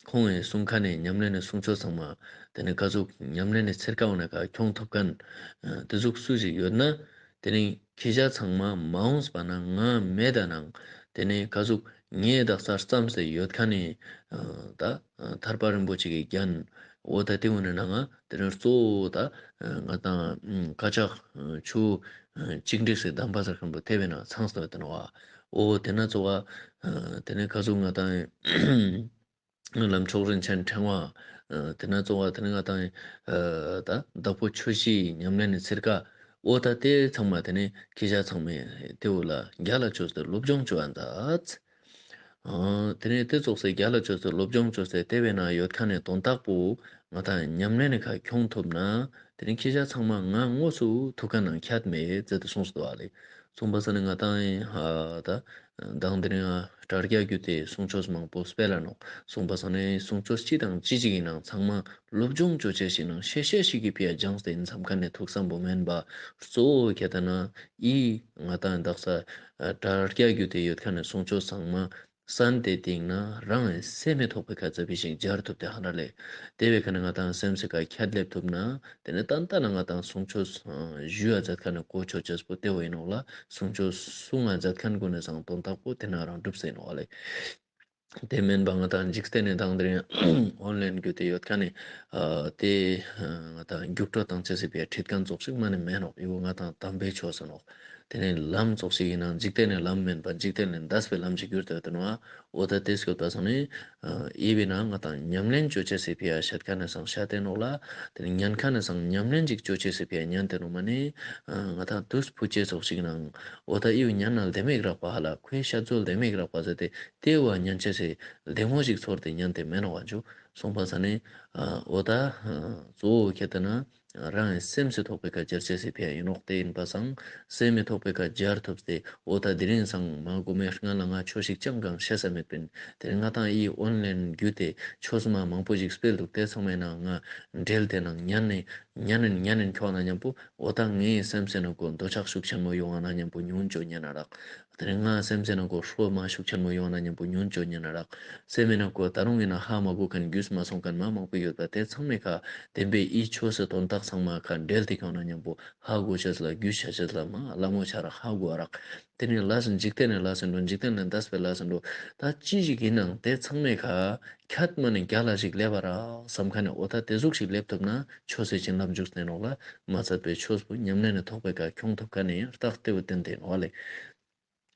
ཁོང་ངི་གསུང་ཁན་ནི་ཉམས་ལེན་ནི་གསུང་ཆོས་ཚང་མ་དེ་ནི་ཀ་ཟུག་ཉམས་ལེན་ནི་ཚིར་ཀ་འོ་ན་ཀ་ཁྱོང་ཐུབ་ཁན་ཨ་དེ་ཟུག་སུ་ཞིག་ཡོད་ན། དེ་ནི་ཁྱེད་ཅག་ཚང་མ་མ་འོངས་པ་ན་ང་མེད་ད་ནང་དེ་ནི་ཀ་ཟུག་ངའི་དག་ས་ཙམ་སེ་ཡོད་ཁན་ནི་ཨ་ད་ཨ་ཐར་པ་རིན་པོ་ཆེ་གི་རྒྱན་འོ་ད་དེ་འོ་ནི་ནང་ང་དེ་ནི་གཙོ་བོ་ད་ཨ་ང་དང་ཨ་ཀ་ཅག་ཨ་ཆུ་ཨ་གཅིག་འདྲེས་སེ་གདམས་པ་ཟེར་ཁན་བོ་དེ་བས་ན་ཚང་སྟེ་བ་དེ་ནོག་པ། འོ་དེ་ན་གཙོ་བོ་ཨ་དེ་ནི་ཀ་ཟུག་ང་དང་ཨ་ལམ་མཆོག་རིན་ཆེན་ཕྲེང་བ། ཨ་དེ་ན་གཙོ་བོ་དེ་ནི་ང་དང་ཨ་ད་དྭགས་པོ་ཆོས་བཞིའི་ཉམས་ལེན་ནི་ཚིར་ཀ། འོ་ད་དེ་ཚང་མ་དེ་ནི་ཁྱེད་ཅག་ཚང་མས་དེ་བོ་ལ་རྒྱལ་ལ་ཅོས་ཏེ་སློབ་སྦྱོང་ཅོ་འ་མཛད། ཨ་དེ་ནི་དེ་ཙོགས་སེ་རྒྱལ་ལ་ཅོས་ཏེ་སློབ་སྦྱོང་ཅོས་ཏེ་དེ་བས་ན་ཡོད་ཁན་ནི་དོན་དག་པོ་ང་དང་ཉམས་ལེན་ནི་ཁ་ཁྱོང་ཐུབ་ན་དེ་ནི་ཁྱེད་ཅག་ཚང་མ་ང་དངོས་སུ་ཐུག་ཁན་ནང་ཁྱད་མེད་ཟེར་ཏེ་གསུངས་སོ་ཨ་ལེ། གསུངས་པ་སང་ནི་ང་དང་ཨ་ད་མདང་དེ་རིང་ཨ་དྲ་རྒྱ་བརྒྱུད་དེ་གསུང་ཆོས་མང་པོ་སྤེལ་ལ་ནོག། གསུངས་པ་སང་ནི་གསུང་ཆོས་ཅི་དང་ཅི་ཞིག་ཨིན་ནང་ཚང་མ་སློབ་སྦྱོང་ཅོ་ཅེས་ཤིག་ནང་ཤེས་ཤེས་ཤིག་གི་ཕི་ཡ་སྦྱངས་ཏེ་ཨིན་བསམ་ཁན་ནི་ཐུགས་བསམ་པོ་མེན་པ་གཙོ་བོ་ཁྱེད་ད་ན་ཨི་ང་དང་དག་ས་ཨ་དྲ་རྒྱ་བརྒྱུད་དེ་ཡོད་ཁན་ནི་གསུང་ཆོས་ཚང་མ་སན་ཏེ་སྟིང་ན་རང་ངི་སེམས་མི་ཐོག་པའི་ཁ་ཙ་བི་ཞིག་སྦྱར་ཐུབ་སྟེ་ཧ་ན་ལེ། དེ་བས་ཁ་ན་ང་དང་སེམས་སི་ཁ་ཁྱད་ལེབ་ཐུབ་ན་དེ་ནི་ཏན་ཏན་ན་ང་དང་གསུང་ཆོས་ཨ་ཞུ་ཡ་མཛད་ཁན་ནི་གོ་ཆོད་ཅེས་པོ་དེ་བོ་ཨིན་ནོག་ལ། གསུང་ཆོས་གསུང་ང་མཛད་ཁན་གུན་ནི་སང་དོན་དག་པོ་དེ་ན་རང་གྲུབ་སེ་ཨིན་ནོག་ལེ། དེ་མེན་པ་ང་དང་འཇིག་རྟེན་ནི་དང་དེ་རིང་ཨོན་ལན་བརྒྱུད་དེ་ཡོད་ཁན་ནི་ཨ་དེ་ཨ་ང་དང་རྒྱུགས་སྤྲོད་བཏང་ཅེས་སི་ཕི་ཡ་ཁྲིད་ཁན་ཙོགས་ཤིག་མ་ནི་མེན་ནོག། ཡོ་ང་དང་དམ་པའི་ཆོས་ཟེར་ནོག། དེ་ནི་ལམ་ཙོགས་ཤིག་ཨིན་ནང་འཇིག་རྟེན་ནི་ལམ་མེན་པ་འཇིག་རྟེན་ནི་འདས་པའི་ལམ་ཞིག་གྱུར་ཏེ་ཡོད་དེ་ནོག། འོ་ད་དེ་སྐྱོད་པ་སང་ནི་ཨ་ཨི་བི་ན་ང་དང་ཉམས་ལེན་ཅོ་ཅེས་སི་ཕི་ཡ་ཤད་ཁན་ནི་སང་ཤད་དེ་ནོག་ལ། དེ་ནི་ཉན་ཁན་ནི་སང་ཉམས་ལེན་ཅིག་ཅོ་ཅེས་སི་ཕི་ཡ་ཉན་དེ་ནོག་མ་ནི་ཨ་ང་དང་དུས་ཕུད་ཅེས་ཙོགས་ཤིག་ནང་འོ་ད་ཨི་བི་ཉན་ན་ལྡེ་མིག་རག་པ་ཧ་ལ་ཁོའི་ཤད་ཟོ་ལྡེ་མིག་རག་པ་ཟེར་ཏེ་དེ་བོ་ཉན་ཅེས་སི་ལྡེ་མོ་ཞིག་ཚོར་ཏེ་ཉན་དེ་མེན་ནོག་པ་ཇུ། གསུངས་པ་སང་ནི་ཨ་འོ་ད་ཨ་གཙོ་བོ་ཁྱེད་ད་ན་རང་ངི་སེམས་སི་ཐོག་པའི་ཁ་སྦྱར་ཅེས་སི་ཕི་ཡ་ཨིན་ནོག། དེ་ཨིན་པ་སང་སེམས་མི་ཐོག་པའི་ཁ་སྦྱར་ཐུབ་སྟེ་འོ་ད་དེ་རིང་སང་མ་གོ་མའི་སྔ་ལ་ང་ཆོས་ཤིག་ཅང་གང་ཤེས་ས་མེད་པིན། དེ་རིང་ང་དང་ཨི་ཨོན་ལན་བརྒྱུད་དེ་ཆོས་མ་མང་པོ་ཞིག་སྤེལ་འདུག། དེ་ཚང་མའི་ནང་ང་འབྲེལ་ཏེ་ནང་ཉན་ནི་ཉན་ནི་ཉན་ནི་ཁྱོང་ན་མཉམ་པོ་འོ་ད་ངའི་སེམས་སི་ནང་གོ་འདོད་ཆགས་ཤུགས་ཆེན་མོ་ཡོང་ང་ན་མཉམ་པོ་ཉུང་ཅོ་ཉན་ན་རག། དེ་རིང་ང་སེམས་སི་ནང་གོ་ཧྲོ་མ་ཤུགས་ཆེན་མོ་ཡོང་ན་མཉམ་པོ་ཉུང་ཅོ་ཉན་ན་རག། སེམས་སི་ནང་གོ་ད་རུང་ཨིན་ན་ཧ་མ་གོ་ཁན་རྒྱུས་མ་སོང་ཁན་མ་མང་པོ་ཡོད་པ་དེ་ཚང་མའི་ཁ་བདེན་པའི་ཨི་ཆོས་སི་དོན་དག་ཚང་མ་ཁ་འབྲེལ་ཏེ་ཁྱོང་ན་མཉམ་པོ་ཧ་གོ་ཅེས་ལ་རྒྱུས་ཆ་ཅེས་ལ་མ་ལ་མོ་ཆ་རག་ཧ་གོ་རག། དེ་ནི་ལས་འཇིག་རྟེན་ནི་ལས་འགྲོ་འཇིག་རྟེན་ནི་འདས་པའི་ལས་འགྲོ་ད་ཅི་ཞིག་ཨིན་ནང་དེ་ཚང་མའི་ཁ་ཁྱད་མ་ནི་རྒྱལ་ལ་ཞིག་ལེབ་པ་རག་བསམ་ཁན་ནི་འོ་ད་དེ་ཟུག་ཞིག་ལེབ་ཐུབ་ན་ཆོས་སི་བྱིན་རླབས་འཇུག་སྟེ་ནོག་ལ། མ་ཚད་པའི་ཆོས་པོ་ཉམས་ལེན་ནི་ཐོག་པའི་ཁ་ཁྱོང་ཐུབ་ཁན་ནི་རྟགས་དེ་བོ་བསྟན་ཏེ་ནོག་ལེ།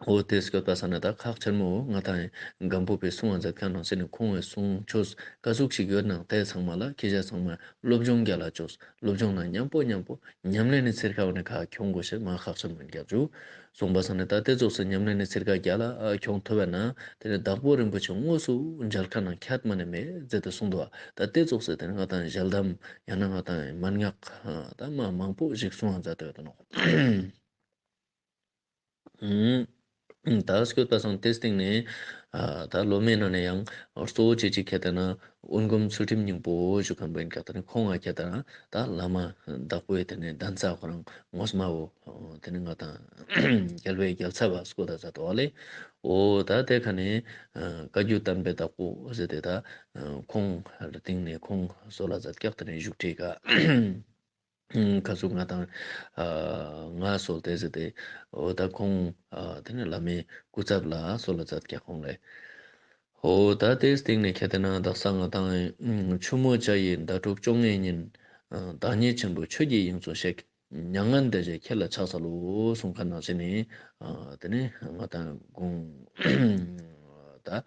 འོ་དེ་སྐྱོད་པ་སང་ནི་ད་ཁག་ཆེན་མོ་ང་དང་སྒམ་པོ་པའི་གསུང་བ་མཛད་ཁན་ནང་སེ་ནི་ཁོང་བའི་གསུང་ཆོས་ག་ཟུག་ཞིག་ཡོད་ནང་དེ་ཚང་མ་ལ་ཁྱེད་ཅག་ཚང་མ་སློབ་སྦྱོང་རྒྱལ་ལ་ཅོས། སློབ་སྦྱོང་ནང་མཉམ་པོ་མཉམ་པོ་ཉམས་ལེན་ནི་ཚིར་ཁ་བ་ནི་ཁ་ཁྱོང་དགོས་ཤེས་མ་ཁག་ཆེན་མོ་ཨིན་རྒྱབ་ཅུ། གསུངས་པ་སང་ནི་ད་དེ་ཙོགས་སེ་ཉམས་ལེན་ནི་ཚིར་ཁ་རྒྱལ་ལ་ཨ་ཁྱོང་ཐུབ་པ་ན་དེ་ནི་དྭགས་པོ་རིན་པོ་ཆེ་དངོས་སུ་མཇལ་ཁ་ནང་ཁྱད་མ་ནི་མེད་ཟེར་ཏེ་གསུངས་འདུག། ད་དེ་ཙོགས་སེ་དེ་ནི་ང་དང་ཞལ་གདམས་ཡང་ན་ང་དང་མན་ངག་ཨ་ད་མ་མང་པོ་ཞིག་གསུང་བ་མཛད་དེ་ཡོད་ནོག། ཨུམ། ད་སྐྱོད་པ་སང་དེ་སྟེང་ནས་ཨ་ད་སློབ་མའི་ནང་ནས་ཡང་གཙོ་བོ་ཅིག་ཅིག་ཁྱེད་ད་ན་དབོན་སྒོམ་ཚུལ་ཁྲིམས་སྙིང་པོ་ཞུ་ཁན་བོ་ཨིན་ཀྱག། ད་ནི་ཁོང་ང་ཁྱེད་ད་ན་ད་བླ་མ་བདག་པོའི་དེ་ནས་གདན་ས་ཁོ་རང་ངོ་མ་བོ་དེ་ནི་ང་དང་རྒྱལ་བའི་རྒྱལ་ཚབ་བ་སྐོ་ད་ཛད་དོ་ལེ། འོ་ད་དེ་ཁ་ནས་ཨ་བཀའ་བརྒྱུད་བསྟན་པའི་བདག་པོ་ཟེར་ཏེ་ད་ཨ་ཁོང་སྟེང་ནས་ཁོང་སོ་ལ་ཛད་ཀྱག། དེ་ནས་བཞུགས་ཁྲི་ཀ། ཁ་ཟུག་ང་དང་ཨ་ང་སོལ་ཏེ་ཟེར་ཏེ་འོ་ད་ཁོང་ཨ་དེ་ནི་བླ་མའི་སྐུ་ཚབ་ལ་སོལ་ལ་མཛད་ཀྱག་ཁོང་ལེ། འོ་ད་དེའི་སྟེང་ནས་ཁྱེད་དེ་ན་དག་ས་ང་དང་ཆུ་མོ་བྱ་ཡི་ཟླ་དྲུག་བཅོ་ལྔའི་ཉིན། བདག་ཉིད་ཆེན་པོ་ཆོས་ཀྱི་དབྱིངས་སུ་གཤེགས། མྱ་ངན་འདས་རྗེས་ཁྱེད་ལ་ཕྱག་འཚལ་ལོ་གསུངས་ཁན་ནང་བཞིན་ནི་ཨ་དེ་ནི་ང་དང་དགུང་ད་ཨ་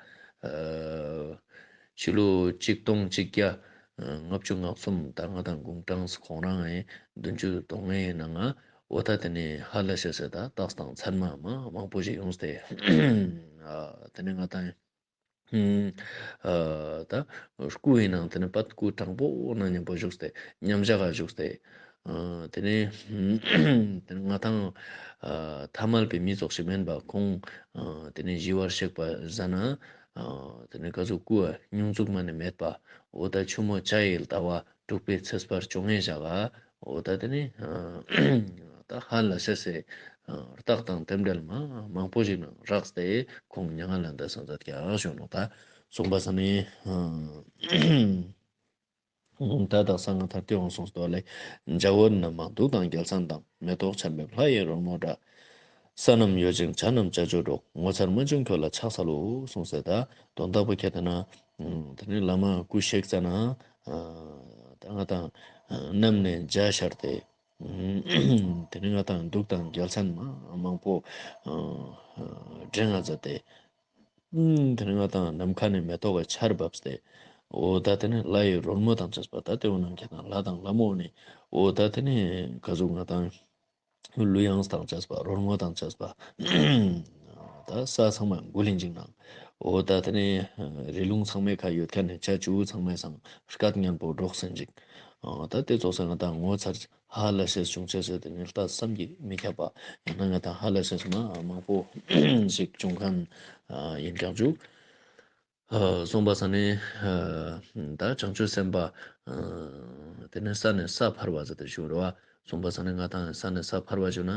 ཕྱི་ལོ་གཅིག་སྟོང་གཅིག་བརྒྱ་ལྔ་བཅུ་ང་གསུམ་ད་ང་དང་དགུང་གྲངས་ཁོང་རང་ཨེ་བདུན་ཅུ་དོན་ལྔའི་ནང་ང་འོ་ད་དེ་ནི་ཧ་ལ་ཤེས་ཟེར་ད་རྟགས་དང་མཚན་མ་མ་མང་པོ་ཞིག་ཡོངས་ཏེ་ཨ་དེ་ནི་ང་དང་ཨ་ད་སྐུ་ཡི་ནང་དེ་ནི་པད་སྐུ་དྲང་པོ་ནང་མཉམ་པོ་བཞུགས་ཏེ་མཉམ་བཞག་ག་བཞུགས་ཏེ་ཨ་དེ་ནི་དེ་ནི་ང་དང་ཨ་ཐ་མལ་པའི་མི་ཙོགས་ཤིག་མེན་པ་ཁོང་ཨ་དེ་ནི་ཞི་བར་གཤེགས་པ་ཟ་ན་ཨ་དེ་ནི་ག་ཟུག་སྐུ་སྙུང་ཚུགས་མ་ནི་མེད་པ་འོ་ད་ཆུ་མོ་བྱ་ཡི་ཟླ་བ་དྲུག་པའི་ཚེས་པ་བཅོ་ལྔའི་ཞག་ག་འོ་ད་དེ་ནི་ཨ་ད་ཧ་ལ་ཤེས་སེ་རྟགས་དང་རྟེན་འབྲེལ་མ་མང་པོ་ཞིག་ནང་རགས་ཏེ་ཁོང་མྱ་ངན་ལས་འདས་སོང་ཟེར་ཀྱག་ཞུ་ནོག་ད། གསུངས་པ་སང་ནི་ད་དག་ས་ང་ཐར་ཏེ་འོང་གསུངས་སོ་ལེ། འཇའ་འོད་རྣམ་མང་གདུགས་དང་རྒྱལ་མཚན་དང་། མེ་ཏོག་ཆར་འབེབས་ལྷ་ཡི་རོལ་མོ་སྒྲ། ས་རྣམས་གཡོ་ཞིང་བྱ་རྣམས་བྱ་སྤྱོད་སྒྲོག། ངོ་མཚར་རྨད་བྱུང་ཁྱོད་ལ་ཕྱག་འཚལ་ལོ་གསུངས་སེ་ད་དོན་དག་པོ་ཁྱེད་དེ་ན་དེ་ནི་བླ་མ་སྐུ་གཤེགས་ཙ་ན་ད་ང་དང་གནམ་ནས་འཇའ་ཤར་ཏེ་དེ་ནི་ང་དང་གདུགས་དང་རྒྱལ་མཚན་མ་མང་པོ་འགྲེང་ང་མཛད་དེ། དེ་ནི་ང་དང་ནམ་མཁའ་ནས་མེ་ཏོག་གི་ཆར་བབས་ཏེ། འོ་ད་དེ་ནི་ལྷ་ཡི་རོལ་མོ་དང་བཅས་པ་ད་དེ་འོ་ནང་ཁྱེད་དང་ལྷ་དང་ལྷ་མོ་ནི་འོ་ད་དེ་ནི་ག་ཟུག་ང་དང་གླུ་དབྱངས་དང་བཅས་པ་རོལ་མོ་དང་བཅས་པ་ད་ས་ཚང་མ་འགུལ་ལིན་ཅིག་ནང་འོ་ད་དེ་ནི་རི་ལུང་ཚང་མའི་ཁ་ཡོད་ཁན་ནི་བྱ་བྱིའུ་ཚང་མའི་སང་སྐད་སྙན་པོ་སྒྲོག་སིན་ཅིག་འོ་ད་དེ་ཙོགས་སེ་ང་དང་ངོ་མཚར་ཧ་ལ་ཤེས་བྱུང་ཅེས་སེ་དེ་ནི་ལྟ་བསམ་གྱིས་མི་ཁྱབ་པ་ཡང་ན་ང་དང་ཧ་ལ་ཤེས་མ་མང་པོ་ཞིག་བྱུང་ཁན་ཡིན་ཀྱང་ཅུག་གསུངས་པ་སང་ནི་ད་བྱང་ཆུབ་སེམས་དཔའ་དེ་ནི་ས་ནས་ས་འཕར་བ་ཟེར་ཏེ་ཞུ་རོ་བ། གསུངས་པ་སང་ནི་ང་དང་ས་ནས་ས་འཕར་བ་ཞུ་ན་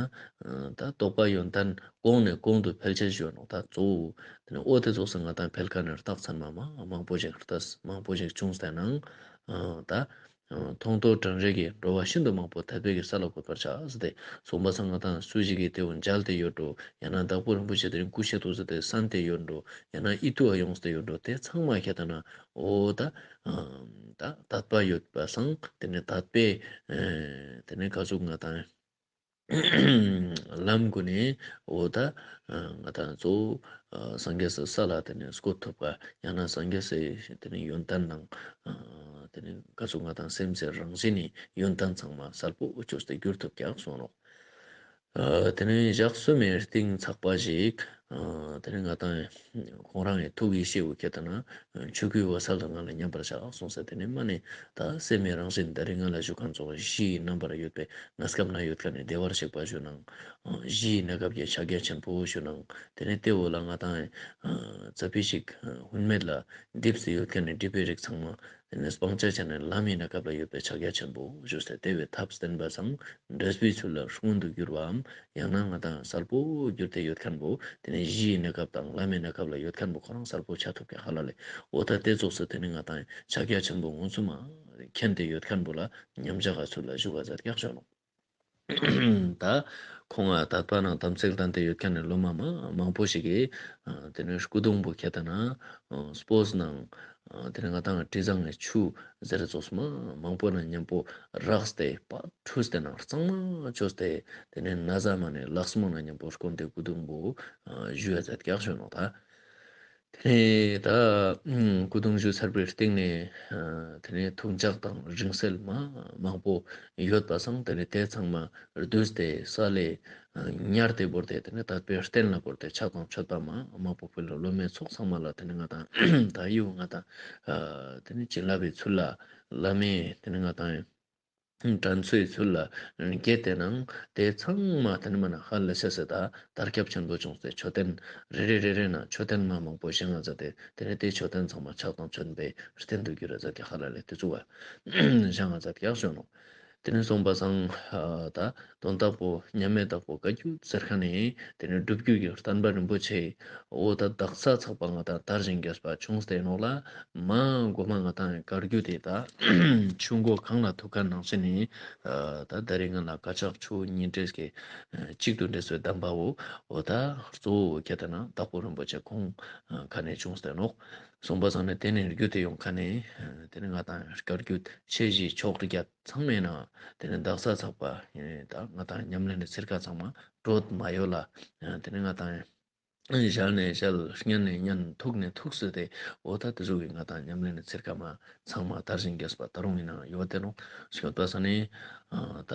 ད་རྟོགས་པ་ཡོན་ཏན་གོང་ནས་གོང་དུ་འཕེལ་ཅེས་ཞུ་ནོག་ད་གཙོ་བོ་དེ་ནི་འོ་དེ་ཙོགས་སེ་ང་དང་འཕེལ་ཁན་ནི་རྟགས་མཚན་མ་མ་མང་པོ་ཞིག་རྟགས་མང་པོ་ཞིག་བྱུང་སྟེ་ནང་ད་མཐོང་ཐོས་དྲན་རེག་གི་འགྲོ་བ་ཤིན་ཏུ་མང་པོ་དད་པའི་གི་ས་ལ་འགོད་པར་བྱ་ཟེར་ཏེ་གསུངས་པ་སང་ང་དང་སུ་ཞིག་གི་དེ་བོ་མཇལ་ཏེ་ཡོད་འགྲོ་ཡང་ན་དྭགས་པོ་རིན་པོ་ཆེ་དེ་རིང་སྐུ་གཤེགས་འདུག་ཟེར་ཏེ་གསན་ཏེ་ཡོད་འགྲོ་ཡང་ན་ཨིད་ཏུ་བ་ཡོངས་ཏེ་ཡོད་འགྲོ་དེ་ཚང་མ་ཁྱེད་དེ་ན་འོ་ད་ད་དད་པ་ཡོད་པ་སང་དེ་ནི་དད་པའི་དེ་ནི་ག་ཟུག་ང་དང་ལམ་གུན་ནི་འོ་ད་ང་དང་གཙོ་བོ་སངས་རྒྱས་སི་ས་ལ་དེ་ནི་བཀོད་ཐུབ་པ་ཡང་ན་སངས་རྒྱས་སི་དེ་ནི་ཡོན་ཏན་ནང་དེ་ནི་ག་ཟུག་ང་དང་སེམས་སི་རང་བཞིན་ནི་ཡོན་ཏན་ཚང་མ་གསལ་པོ་བཅོས་ཏེ་གྱུར་ཐུབ་ཀྱག་གསུངས་ནོག་དེ་ནི་ཞག་གསུམ་མའི་རྟིང་ཚག་པ་ཞིག་དེ་ནི་ང་དང་ཁོང་རང་ངི་ཐུགས་ཡེ་ཤེས་བོ་ཁྱེད་དེ་ན་ཆོས་སྐུའི་འོད་གསལ་དང་ང་ལ་མཉམ་པར་བཞག་གསུངས་ས། དེ་ནི་མ་ནི་ད་སེམས་སི་རང་བཞིན་ད་རིང་ང་ལ་ཞུ་ཁན་ཙོགས་གཞིའི་རྣམ་པར་ཡོད་པའི་གནས་སྐབས་ན་ཡོད་ཁན་ནི་བདེ་བར་གཤེགས་པ་ཞུ་ནང་གཞིའི་གནས་སྐབས་ཀྱི་ཕྱག་རྒྱ་ཆེན་པོ་ཞུ་ནང་དེ་ནི་དེ་བོ་ལ་ང་དང་ཙ་པིག་ཞིག་ཧུན་མེད་ལ་འགྲིབ་སྟེ་ཡོད་ཁན་ནི་སྒྲིབ་པའི་རིགས་ཚང་མ་དེ་ནི་སྤང་བྱ་ཆ་ནས་ལམ་མི་ནི་སྐབས་ལ་ཡོད་པའི་ཕྱག་རྒྱ་ཆེན་པོ་ཞུས་ཏེ་དེ་བོའི་ཐབས་བསྟན་པ་སང་འབྲས་བུའི་ཚུལ་ལ་མངོན་དུ་གྱུར་བའམ་ཡང་ན་ང་དང་གསལ་པོ་གྱུར་ཏེ་ཡོད་ཁན་བོ་དེ་ནི་གཞིའི་གནས་སྐབས་དང་ལམ་མི་ནི་སྐབས་ལ་ཡོད་ཁན་བོ་ཁོ་རང་གསལ་པོ་ཆ་ཐུབ་ཀྱག་ཧ་ལ་ལེ། འོ་ད་དེ་ཙོགས་སེ་དེ་ནི་ང་དང་ཕྱག་རྒྱ་ཆེན་པོ་མངོན་སུམ་མ་མཁྱེན་ཏེ་ཡོད་ཁན་བོ་ལ་མཉམ་བཞག་ག་ཚུལ་ལ་བཞུགས་པ་ཟེར་ཀྱག་ཞུ་ནོག་ད་ཁོང་ང་དད་པ་ནང་དམ་ཚིག་ལྡན་ཏེ་ཡོད་ཁན་ནི་སློབ་མ་མ་མང་པོ་ཞིག་གི་དེ་ནི་སྐུ་གདུང་བོ་ཁྱེད་དེ་ན་སྤོས་ནང་དེ་ནི་ང་དང་དྲི་བཟང་ངི་ཆུ་ཟེར་ཙོགས་མ་མང་པོ་ནང་མཉམ་པོ་རགས་ཏེ་པ་འཁྲུས་ཏེ་ནང་གཙང་མ་བཅོས་ཏེ་དེ་ནི་ན་བཟའ་མ་ནི་ལག་མོ་ནང་མཉམ་པོ་སྐོན་ཏེ་སྐུ་གདུང་བོ་ཞུ་ཡ་ཛད་ཀྱག་ཞུ་ནོག་ད། དེ་ནས་ད་སྐུ་གདུང་ཞུ་ཚར་བའི་སྟིང་ནས་དེ་ནས་ཐུགས་ཅག་དང་རིང་བསྲེལ་མ་མང་པོ་ཡོད་པ་སང་དེ་ནས་དེ་ཚང་མ་བསྡུས་ཏེ་ས་ལས་ཉར་ཏེ་བོར་ཏེ་དེ་ནས་དད་པའི་རྟེན་ལ་བོར་ཏེ་ཕྱག་དང་མཆོད་པ་མ་མང་པོ་ཕུལ་ལོ། སློབ་མའི་ཚོགས་ཚང་མ་ལ་དེ་ནས་ང་དང་ད་ཡུ་ང་དང་དེ་ནས་བྱིན་རླབས་པའི་ཚུལ་ལ་བླ་མའི་དེ་ནས་ང་དང་དྲན་གསོའི་ཚུལ་ལ་བསྐྱེད་དེ་ནང་དེ་ཚང་མ་དེ་ནི་མ་ན་ཧ་ལ་ཤ་ས་ད་དར་ཁྱབ་ཆེན་པོ་བྱུང་སྟེ་མཆོད་རྟེན་རེ་རེ་རེ་རེ་ན་མཆོད་རྟེན་མ་མང་པོ་བཞེངས་ང་མཛད་དེ་དེ་ནས་དེ་མཆོད་རྟེན་ཚང་མ་ཕྱག་དང་མཆོད་པའི་རྟེན་དུ་གྱུར་ར་མཛད་དེ་ཧ་ལ་ལེ་དེ་ཚུ་བ་བཞེངས་ང་མཛད་དེ་ཡག་བྱུང་ནོག་དེ་ནས་སོང་པ་སང་ཨ་ད་དོན་དག་པོ་མཉམ་མེད་བདག་པོ་བཀའ་བརྒྱུད་ཟེར་ཁན་ནི་དེ་ནས་སྒྲུབ་བརྒྱུད་ཀྱི་བསྟན་པ་རིན་པོ་ཆེ་འོ་ད་དག་ས་ཚག་པ་ང་དང་དར་ཞིང་རྒྱས་པ་བྱུང་སྟེ་ནོག་ལ། མ་གོ་མ་ང་དང་བཀའ་བརྒྱུད་དེ་ད་ཆུ་མགོ་གངས་ལ་ཐུག་ཁན་ནང་བཞིན་ནི་ཨ་ད་ད་རིང་ང་ལ་དཀར་ཆག་ཆུ་བོ་གཉིས་འདྲེས་ཀྱི་ཨ་གཅིག་ཏུ་འདྲེས་པའི་གདམས་པ་བོ་འོ་ད་གཙོ་བོ་ཁྱེད་ད་ན་དྭགས་པོ་རིན་པོ་ཆེ་ཁོང་ཁ་ནས་བྱུང་སྟེ་ནོག། སོང་པ་སང་ནས་དེ་ནས་བརྒྱུད་དེ་ཡོང་ཁན་ནི་དེ་ནས་ང་དང་བཀའ་བརྒྱུད་ཆེ་བཞི་ཕྱོགས་བརྒྱད་ཚང་མའི་ནང་དེ་ནས་དག་ས་ཚག་པ་ད་ང་དང་ཉམས་ལེན་ནི་ཚིར་ཁ་ཚང་མ་གྲོད་མ་ཡོད་ལ། དེ་ནས་ང་དང་ཞལ་ནས་ཞལ་སྙན་ནས་སྙན་ཐུགས་ནས་ཐུགས་སུ་དེ་འོ་ད་དེ་ཟུག་གི་ང་དང་ཉམས་ལེན་ནི་ཚིར་ཁ་མ་ཚང་མ་དར་ཞིང་རྒྱས་པ་ད་རུང་ཡིན་ན་ཡོད་དེ་ནོག། སོང་པ་སང་ནས་ད་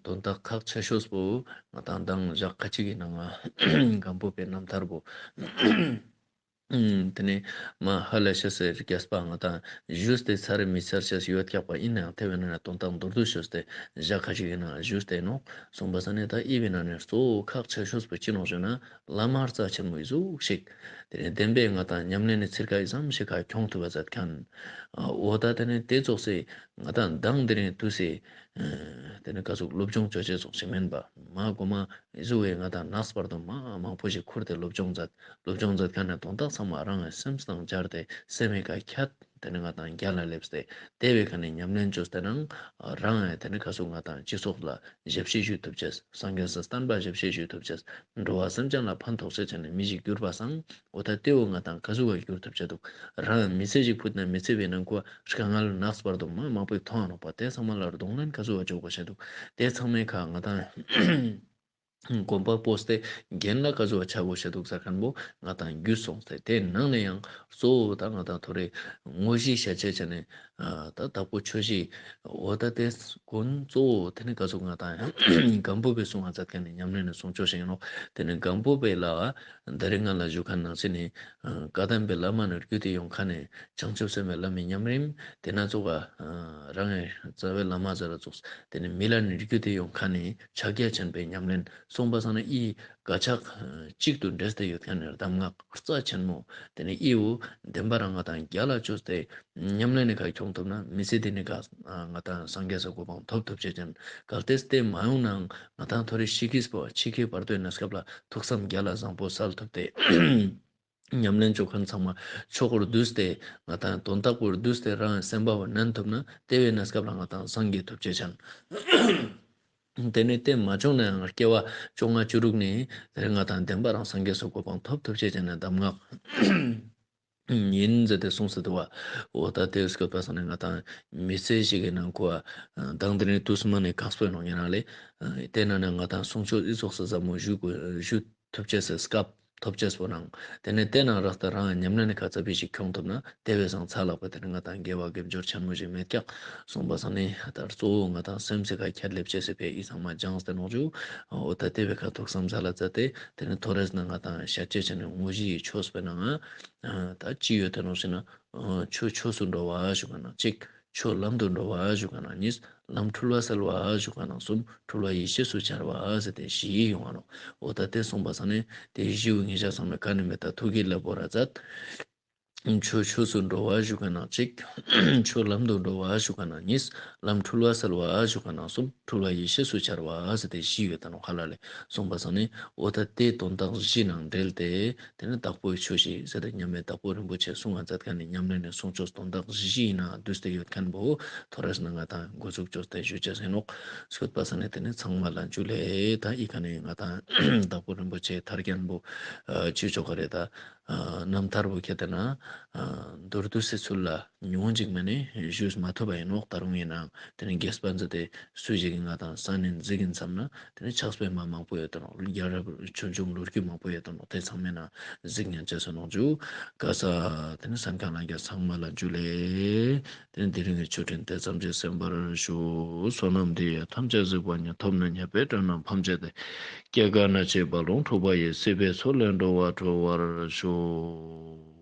དོན་དག་ཁག་ཆེ་ཤོས་པོ་ང་དང་མདང་ཞག་ཁ་ཅིག་གི་ནང་ང་སྒམ་པོ་པའི་རྣམ་ཐར་པོ་དེ་ནས་མ་ཧ་ལས་ཤེས་སི་རྒྱས་པ་ང་དང་ཞུས་ཏེ་ཚར་མི་ཚར་ཤེས་ཡོད་ཀྱག་པ་ཡིན་ནའང་དེ་བས་ན་ན་དོན་དག་མདོར་བསྡུས་ཤོས་ཏེ་ཞག་ཁ་ཅིག་གི་ནང་ཞུས་ཏེ་ནོག། སོང་པ་སང་ནས་ད་ཨི་བས་ན་ནས་གཙོ་བོ་ཁག་ཆེ་ཤོས་པོ་ཅི་ནོག་ཞུ་ན་བླ་མ་རྩ་ཆེན་མོ་ཡི་ཟུག་ཞིག་དེ་ནས་བདེན་པའི་ང་དང་ཉམས་ལེན་ནི་ཚིར་ཁ་ཡི་ཙམ་ཞིག་ཁ་ཁྱོང་ཐུབ་པ་མཛད་ཁན་འོ་ད་དེ་ནས་དེ་ཙོགས་སེ་ང་དང་མདང་དེ་རིང་དུས་སེ་དེ་ནས་ག་ཟུག་སློབ་སྦྱོང་ཅོ་ཅེས་ཙོགས་ཤིག་མིན་པ་མ་གོ་མ་ཨི་ཟུག་བའི་ང་དང་ནགས་བར་དུ་མ་མང་པོ་ཞིག་ཁུར་ཏེ་སློབ་སྦྱོང་མཛད། སློབ་སྦྱོང་མཛད་ཁན་ནི་དོན་དག་ཚང་མ་རང་ངི་སེམས་དང་སྦྱར་ཏེ་སེམས་མི་ཀ་ཁྱད་དེ་ནི་ང་དང་རྒྱལ་ལ་སླེབས་ཏེ་དེ་བས་ཁ་ནས་ཉམས་ལེན་ཅོས་ཏེ་ནང་རང་ངི་དེ་ནི་ག་ཟུག་ང་དང་སྤྱི་ཚོགས་ལ་ཞབས་ཕྱི་ཞུ་ཐུབ་ཅེས། སངས་རྒྱས་སི་བསྟན་པ་ཞབས་ཕྱི་ཞུ་ཐུབ་ཅེས། འགྲོ་བ་སེམས་ཅན་ལ་ཕན་ཐོགས་ཤེས་ཅན་ནི་མི་ཞིག་གྱུར་པ་སང་འོ་ད་དེ་བོ་ང་དང་ག་ཟུག་བ་གྱུར་ཐུབ་ཅེས་འདུག། རང་ངི་མི་ཚེ་ཞིག་ཕུད་ན་མི་ཚེ་བའི་ནང་ཁོ་དཀའ་ངལ་ནགས་བར་དུ་མ་མང་པོ་མཐོང་ང་ནོག་པ། དེ་ཚང་མ་ལ་གདོང་ལེན་ག་ཟུག་བ་ཅོ་གོས་ཤེས་འདུག། དེ་ཚང་མའི་ཁ་ང་དང་གོམ་པ་སྤོས་ཏེ་རྒན་ལ་ག་ཟུག་བ་ཆ་གོས་ཤེས་འདུག་ཟེར་ཁན་བོ་ང་དང་རྒྱུས་སོང་སྟེ་དེ་ནང་ནས་ཡང་གཙོ་བོ་ད་ང་དང་ཐོ་རེ་དངོས་གཞི་ཤ་ཆེ་ཆ་ནས་ད་དྭགས་པོ་ཆོས་གཞི་འོ་ད་དེ་ཀུན་གཙོ་བོ་དེ་ནི་ག་ཟུག་ང་དང་སྒམ་པོ་པའི་གསུང་ང་མཛད་ཁན་ནི་ཉམས་ལེན་ནི་གསུང་ཆོས་ཤིག་ཡིན་ནོག། དེ་ནི་སྒམ་པོ་པའི་ལ་ད་རིང་ང་ལ་ཞུ་ཁན་ནང་ཚེ་ནི་བཀའ་གདམས་པའི་བླ་མ་ནི་བརྒྱུད་དེ་ཡོང་ཁན་ནི་བྱང་ཆུབ་སེམས་དཔའི་བླ་མའི་ཉམས་རིམ། དེ་ན་ཙོགས་རང་ངི་རྩ་བའི་བླ་མ་ཟེར་ར་ཙོགས། དེ་ནི་མི་ལ་ནི་བརྒྱུད་དེ་ཡོང་ཁན་ནི་ཕྱག་རྒྱ་ཆེན་པོའི་ཉམས་ལེན། སོང་པ་སང་ན་ཨི་ག་ཆག་གཅིག་ཏུ་འདྲེས་ཏེ་ཡོད་ཁན་ནི་གདམས་ངག་རྩ་ཆེན་མོ། དེ་ནི་ཨི་བོ་བདེན་པ་རང་ང་དང་རྒྱལ་ལ་ཅོས་ཏེ་ཉམས་ལེན་ནི་ཁ་ཁྱོང་ཐུབ་ན་མི་ཚེ་འདི་ནི་ཁ་ང་དང་སངས་རྒྱས་སི་གོ་འཕང་ཐོབ་ཐུབ་ཅེས་ཅན། གལ་ཏེ་དེ་མ་ཡོང་ནའང་ང་དང་ཐོ་རེ་ཤི་ཁིས་པོ་འཆི་ཁའི་བར་དོའི་གནས་སྐབས་ལ་ཐུགས་བསམ་རྒྱལ་ལ་བཟང་པོ་སལ་ཐུབ་སྟེ། ཉམས་ལེན་ཅོ་ཁན་ཚང་མ་ཆོས་སྒོར་བསྡུས་ཏེ་ང་དང་དོན་དག་པོར་བསྡུས་ཏེ་རང་སེམས་པ་བོ་ནན་ཐུབ་ན་དེ་བའི་གནས་སྐབས་ལ་ང་དང་སངས་རྒྱས་ཐུབ་ཅེས་ཅན། དེ་ནི་དེ་མ་བྱུང་ན་ཡང་སྐྱེ་བ་བཅོ་ལྔ་བཅུ་དྲུག་ནི་དེ་ང་དང་བདེན་པ་རང་སངས་རྒྱས་སི་གོ་འཕང་ཐོབ་ཐུབ་ཅེས་ཅན་ནི་གདམས་ངག་ཡིན་ཟེར་ཏེ་གསུངས་སེ་འདུག་པ། འོ་ད་དེ་སྐབས་པ་སང་ནི་ང་དང་མི་ཚེ་ཞིག་གི་ནང་ཁོ་དང་དེ་ནི་དུས་སུ་མ་ནི་གང་སྤོས་ནོག་ཡིན་ན་ལེ། དེ་ན་ནི་ང་དང་གསུང་ཆོས་ཨི་ཙོགས་སུ་ཟབ་མོ་ཞུ་དགོས་ཞུ་ཐུབ་ཅེས་སི་སྐབས་ཐོབ་ཅེས་པོ་ནང་དེ་ནས་དེ་ནང་རག་ཏེ་རང་ཉམས་ལེན་ནི་ཁ་ཚ་བི་ཞིག་ཁྱོང་ཐུབ་ན་དེ་བས་སང་ཚ་ལག་པ་དེ་ནི་ང་དང་དགེ་བ་དགེ་སྦྱོར་ཆེན་མོ་ཞིག་མེད་ཀྱག། སོང་པ་སང་ནི་ད་གཙོ་བོ་ང་དང་སེམས་སི་ཁ་ཁྱད་ལེབ་ཅེས་སི་ཕི་ཨི་ཚང་མ་སྦྱངས་ཏེ་ནོག་ཞུ། འོ་ད་དེ་བས་ཁ་ཐུགས་བསམ་ཟ་ལ་མཛད་དེ་དེ་ནི་ཐོ་རེས་ན་ང་དང་ཤ་ཆེ་ཆ་ནི་དངོས་གཞི་ཡི་ཆོས་པའི་ནང་ང་ད་ཅི་ཡོད་དེ་ནོག་ཟེར་ན། ཆོས་ཆོས་སུ་འགྲོ་བ་ཞུ་ཁན་ནང་གཅིག། ཆོས་ལམ་དུ་འགྲོ་བ་ཞུ་ཁན་ནང་གཉིས། ལམ་འཁྲུལ་བ་སེལ་བ་ཞུ་ཁན་ནང་གསུམ། འཁྲུལ་བ་ཡེ་ཤེས་སུ་འཆར་བ་ཟེར་ཏེ་བཞི་ཡོང་ང་ནོག། འོ་ད་དེ་སོང་པ་སང་ནི་དེ་བཞི་བོ་ངེད་ཅག་ཚང་མས་ག་ནི་མེད་ད་ཐུགས་ཀྱི་བློ་བོར་ར་མཛད། ཆོས་ཆོས་སུ་འགྲོ་བ་ཞུ་ཁན་ནང་གཅིག། ཆོས་ལམ་དུ་འགྲོ་བ་ཞུ་ཁན་ནང་གཉིས། ལམ་འཁྲུལ་བ་སེལ་བ་ཞུ་ཁན་ནང་གསུམ། འཁྲུལ་བ་ཡེ་ཤེས་སུ་འཆར་བ་ཟེར་ཏེ་བཞི་ཡོད་ད་ནོག་ཧ་ལ་ལེ། སོང་པ་སང་ནི་འོ་ད་དེ་དོན་དག་བཞི་ནང་འབྲེལ་ཏེ་དེ་ནི་དྭགས་པོའི་ཆོས་གཞི་ཟེར་ཏེ་མཉམ་མེད་དྭགས་པོ་རིན་པོ་ཆེ་གསུང་ང་མཛད་ཁན་ནི་ཉམས་ལེན་ནི་གསུང་ཆོས་དོན་དག་བཞི་ཡི་ནང་བསྡུས་ཏེ་ཡོད་ཁན་བོ་ཐོ་རེས་ན་ང་དང་འགོ་འཛུགས་ཅོས་ཏེ་ཞུ་ཅེས་ཡིན་ནོག། སྐྱོད་པ་སང་ནི་དེ་ནི་ཚང་མ་ལ་འཇུ་ལེ། ད་ཨི་ཁ་ནི་ང་དང་དྭགས་པོ་རིན་པོ་ཆེ་ཐར་རྒྱན་པོ་ཅི་ཆོ་ག་རེ་ད་རྣམ་ཐར་བོ་ཁྱེད་དེ་ན་མདོར་བསྡུས་སི་ཚུལ་ལ་ཉུང་ཅིག་མ་ནི་ཞུས་མ་ཐུབ་པ་ཡིན་ནོག། ད་རུང་ཡིན་ནའང་དེ་ནི་རྒྱས་པ་མཛད་དེ་སུ་ཞིག་གི་ང་དང་ས་ནི་འཛིག་གིན་བསམ་ན་དེ་ནི་ཕྱག་དཔེ་མ་མང་པོ་ཡོད་དོ་ནོག། རྒྱལ་རབས་ཆོས་འབྱུང་ལོ་རྒྱུས་མང་པོ་ཡོད་དོ་ནོག། དེ་ཚང་མའི་ནང་གཟིགས་ཉན་ཅེས་སོ་ནོག་ཞུ། ག་ས་དེ་ནི་གསན་མཁན་ལྷན་རྒྱས་ཚང་མ་ལ་འཇུ་ལེ། དེ་ནི་དེ་རིང་གི་ཆོས་འབྲེལ་དེ་ཙམ་གྱིས་གསན་པར་ཞུ། བསོད་ནམས་འདི་ཡིས་ཐམས་ཅད་གཟིགས་པ་ཉིད། ཐོབ་ནས་ཉེས་པའི་དགྲ་རྣམས་ཕམ་བྱས་ཏེ། སྐྱེ་རྒ་ན་འཆིའི་རྦ་ཀློང་འཁྲུགས་པ་ཡི། སྲིད་པའི་མཚོ་ལས་འགྲོ་བ་སྒྲོལ་བར་ཤོག།